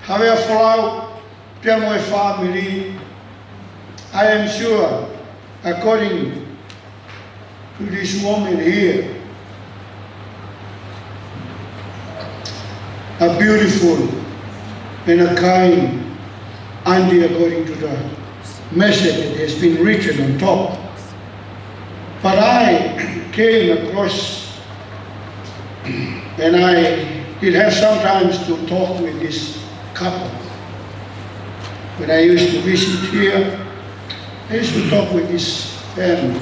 Havea Folau, pea mo e fāmili, I am sure, according to this woman here, a beautiful and a kind auntie, according to the message that has been written on top. But I came across, and I did have sometimes to talk with this couple. When I used to visit here, I used to talk with this family.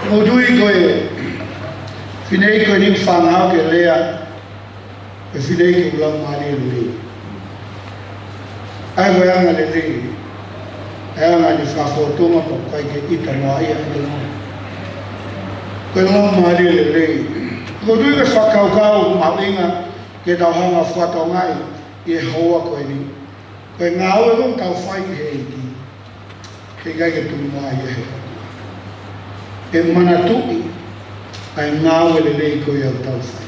ʻOku ou tui ko e fineʻeiki ko eni ʻoku fānau ke lea, ko e fineʻeiki ʻoku laumālie lelei. ʻA ia ko e anga lelei, ʻa e anga ʻene fakafōtunga, pea ʻoku ʻikai ke ʻita noa ia ʻa e lau. Ko e laumālie lelei. ʻOku ou tui ko e fakakaukau mahuʻinga ke tau hanga ʻo fakatokangaʻi ʻi he houa ko eni. Ko e ngāue ʻoku tau fai ki he ʻEiki, heʻikai ke tuku mai ia he ʻOtua. ʻE manatuʻi ʻa e ngāue lelei ko ia ʻoku tau fai.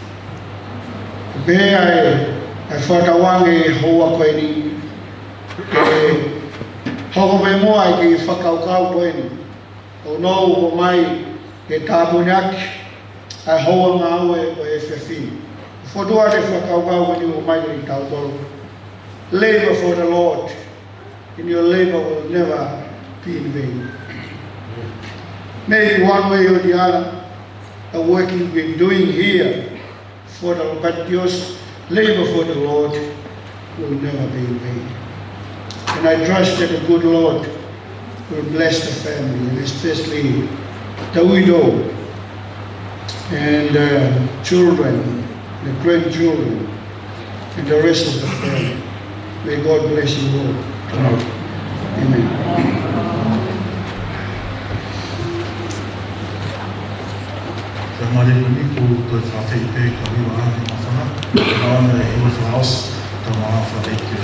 Pea ʻe, ʻe fakatauange ʻi he houa ko eni, ke hoko pē muʻa ʻa e kiʻi fakakaukau ko eni. ʻO nau ʻomai ke tāpuakiʻi ʻa e houa ngāue ʻo e efiafi ni. Fokotuʻu atu e fakakaukau ko eni ʻoku ʻomai kiate kitautolu. Labor for the Lord, and your labor will never be in vain. Maybe one way or the other, the work you've been doing here for the, but your labor for the Lord will never be in vain. And I trust that the good Lord will bless the family, and especially the widow and, uh, children, the grandchildren, and the rest of the family. May God bless you all tonight. Amen. Ka mare mani ko to fa fe pe ka mi wa ni ma fa na. Ka wa na e wa fa os. Ka ma fa de ke.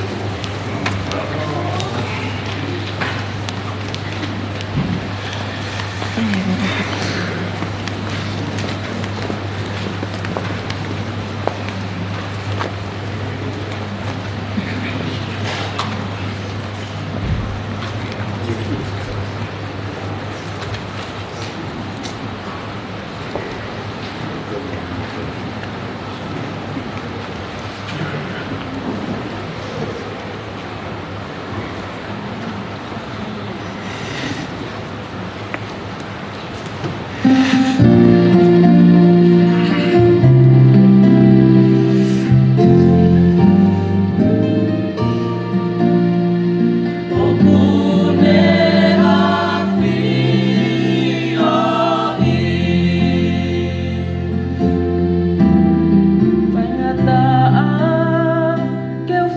Ke u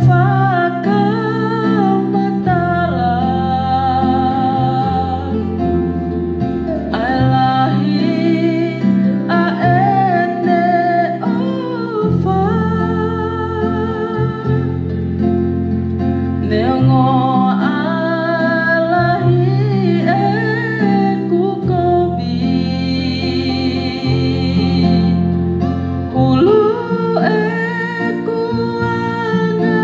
fakamatala ʻa e lahi ʻa ʻene ʻofa, neongo ʻa e lahi ʻeku kovi, hulu ʻeku angahala.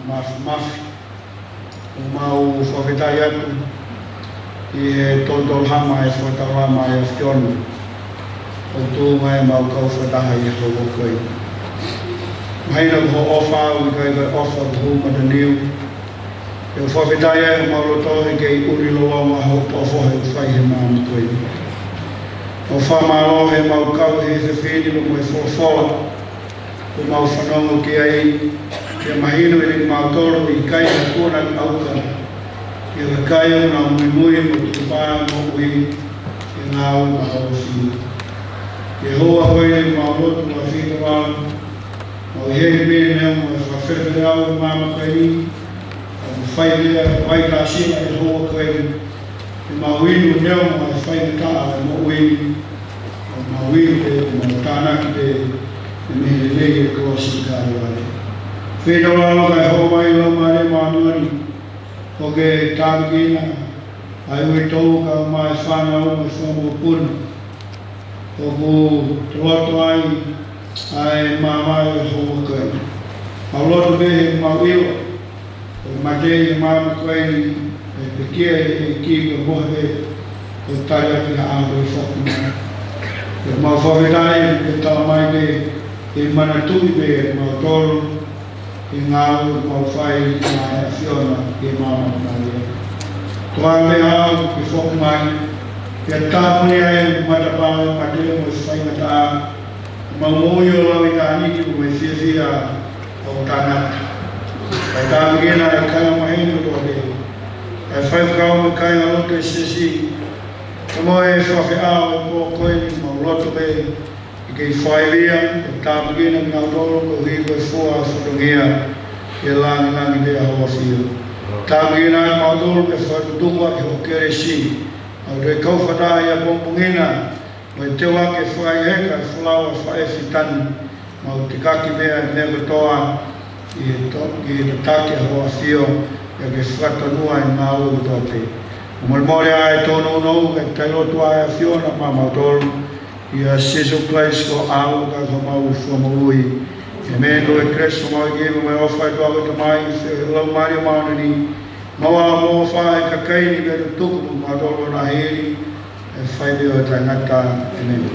Māfimafi. ʻOku mau fakafetaʻi atu ʻi he tolotolo hama e fakataulama ʻa e ʻAfiona ʻoku tuʻu mai ʻemau kau fakataha ʻi he houa ko eni. Mahino ko hoʻo ʻofa ʻoku ʻikai ko e ʻofa ʻoku hū mataniu. ʻOku fakafetaʻi ai homau loto he kei ʻuli loloa hoʻo poʻopoʻo he ʻoku fai he māmani ko eni. ʻOku fakamālō he ʻemau kau he efiafi ni mo e folofola ʻoku mau fanongo ki ai, pea mahino ʻiate kimautolu ʻoku ʻikai ha tuʻunga ʻauka ki he kakai ʻoku nau muimui mo tukupā moʻui ʻi he ngāue maʻa hoʻo ʻAfio. Ki he houa ko eni ʻoku mau lotu mo fakafiefia, mau ʻi heni pē neongo e fakafelefeleʻau ʻo e māmani ko eni, ʻoku fai lea ʻo e vaitaʻasila ʻi he houa ko eni, ʻoku mau inu neongo e faingataʻa ʻo e moʻui, ʻoku mau inu pē, ʻoku mau tānaki pē mei he lelei ʻo e kolosi ʻi Kalevale. Fakafetaʻi lahi ʻa e ʻomai ʻa e Laumālie Māʻoniʻoni, ʻoku ke tāpuekina ʻa e uitou kae ʻumaʻā e fānau mo e fanga mokopuna ʻoku toloto ai ʻa e maama ʻo e houa ko eni. Mau lotu pē he mau ʻilo ʻoku mate ʻi he māmani ko eni, ʻe pekia ʻe he ʻEiki ko e mohe pē ʻo tali ʻaki ha ʻaho ʻe foki mai. Pea mau fakafetaʻi ʻoku ke talamai pē ʻe manatuʻi pē kimautolu ʻi he ngāue ʻoku mau fai maʻa e ʻAfiona ʻi he māmani ko eni. Tuku pē ʻoku ke foki mai, pea tāpuni ai e matapā ʻo e mate mo e faingataʻa, mau moʻui ʻo lau ʻitāniti mo e fiefia ʻo tānaki. Kae tāpuekina e kāinga maheni kotoa pē, ʻa e faifekau mo e kāingalotu ʻo e siasi, kae ʻumaʻā e faifekau ʻo e pō ko eni, mau lotu pē ʻoku ke fai lea, ʻo tāpuekina kinautolu koeʻuhi ko e fua fatongia ʻi he lāngilangi ʻo hoʻo ʻAfio. Tāpuekina kimautolu ke fakatuʻutuʻu ʻaki hoʻo kelesi, ʻo te kau fakataha ʻi he pongipongi ni, mo e teu ʻaki e fakaʻehiʻehi ʻa e folau ʻa e faʻē fitani, mau tekaki mei he meʻa kotoa, ʻi he to-, ʻi he tataki ʻa hoʻo ʻAfio, ʻi he fakatonua ʻi he ngāue kotoa pē. ʻOku molemole ʻa e tōnounou, kae ʻikai lotu ʻa e ʻAfiona maʻamautolu, ʻia Sīsū Kalaisi ko homau ʻAlo kae homau Fakamoʻui. ʻĒmeni. Ko e kelesi ʻa e ʻEiki mo e ʻofa ʻa e ʻOtua ko e Tamai, feohi ʻa e Laumālie Māʻoniʻoni, mo e ʻofa ʻa e kakai ni, pea tuku kimautolu ʻo nau hili, ʻo fai pē ʻo taʻengata. ʻĒmeni.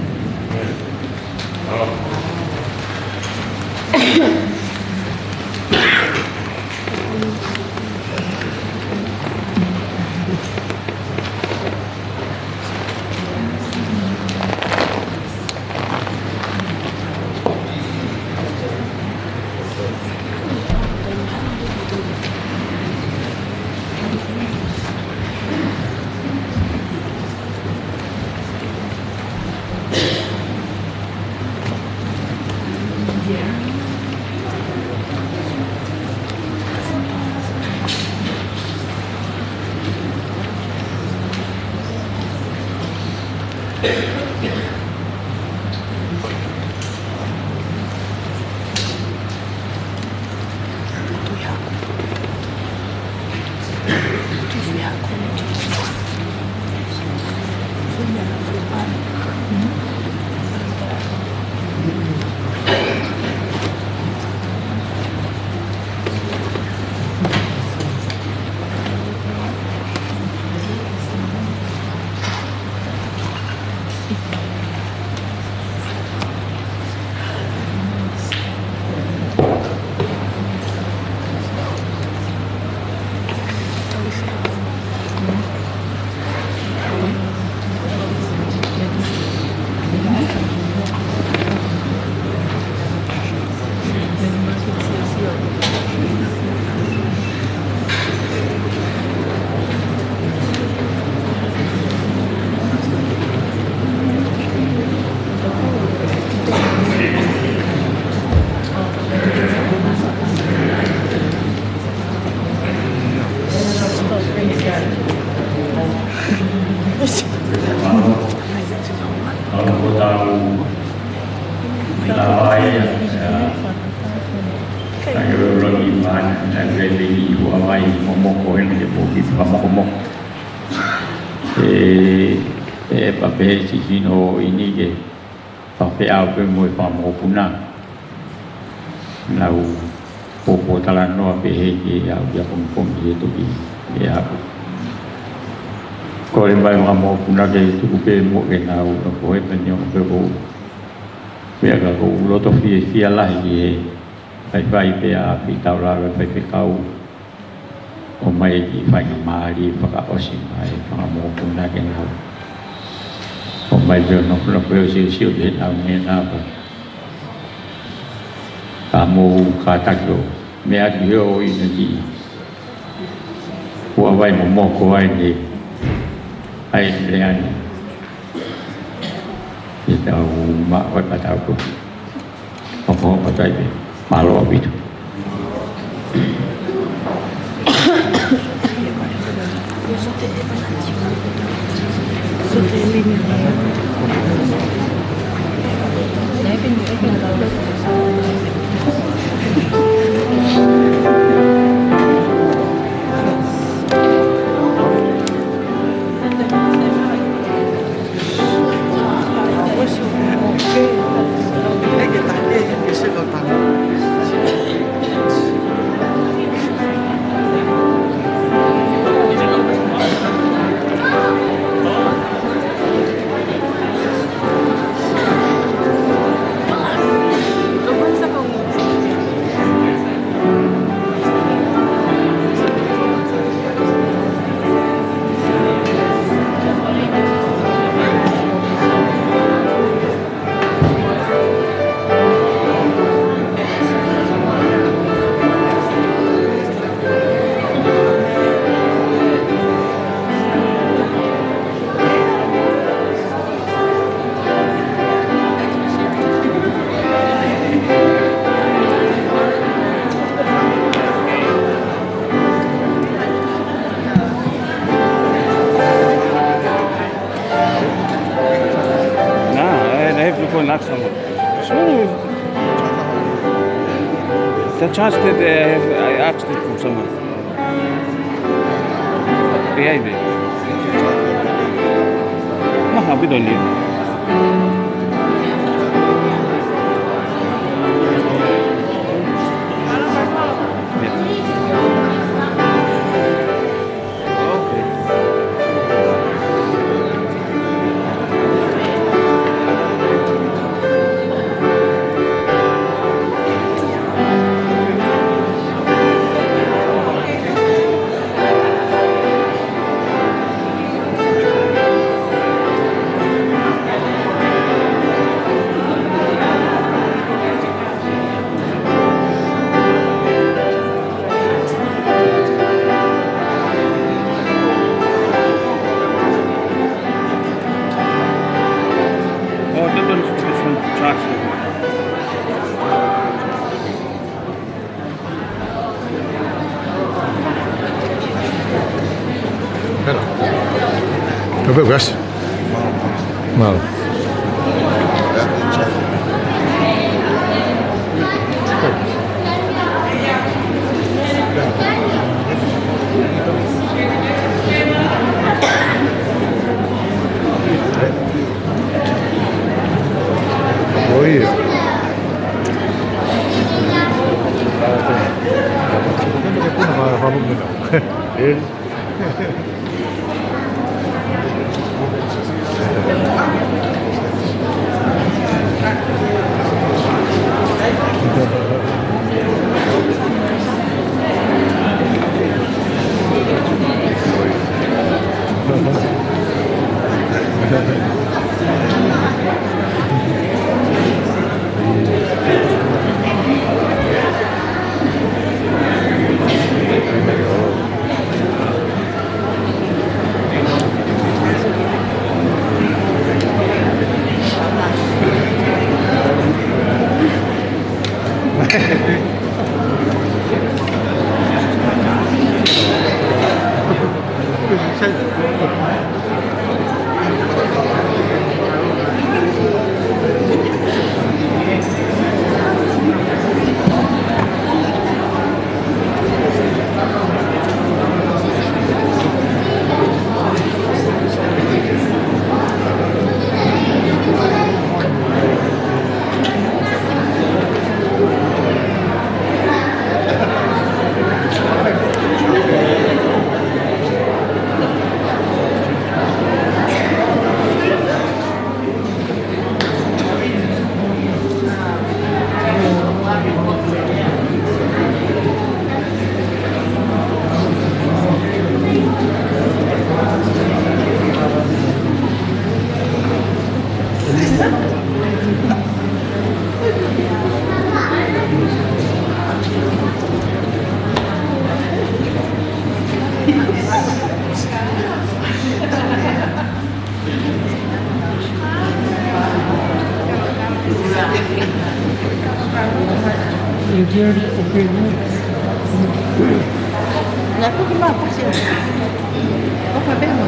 ʻE, ʻe, pea pehē siʻi sino ʻi ni ke fakafeʻao pē mo e fanga mokopuna. Nau Pōpōtalanoa pē he ki au ia ko e komi he toki e au. Kole mai mo e kau mokopuna ke tuku pē mo ke nau ʻilo ko e peni o pe ko. Pea ka ko u loto fiefia lahi ki he faifai pea ʻa Pita Taulala faifekau. ʻOmai e kiʻi faingamālie fakaʻosi mai e fanga mokopuna ke nau ʻomai pē ʻo nofo pē ʻo siosio ke nau ngena pē. Ka mou kātaki ʻo meʻa ki he ʻoʻi na ki. Ua vai mo moko ai ne. Ai ne ani. Ke tau maʻu ai pē ʻetau ko. Hokohoko atu ai pē. Mālō ʻaupito. Nah, I have to go knock someone. Sure. The chance that I have, I asked it from someone. Behind me. No, we don't need. Yeah. Oh, that one's for this one, Josh. Hello. Hello, guys. Mālō. Oh, yeah. Naʻe puke mai pasi. Ko ka pē mo.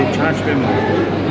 They charge me more.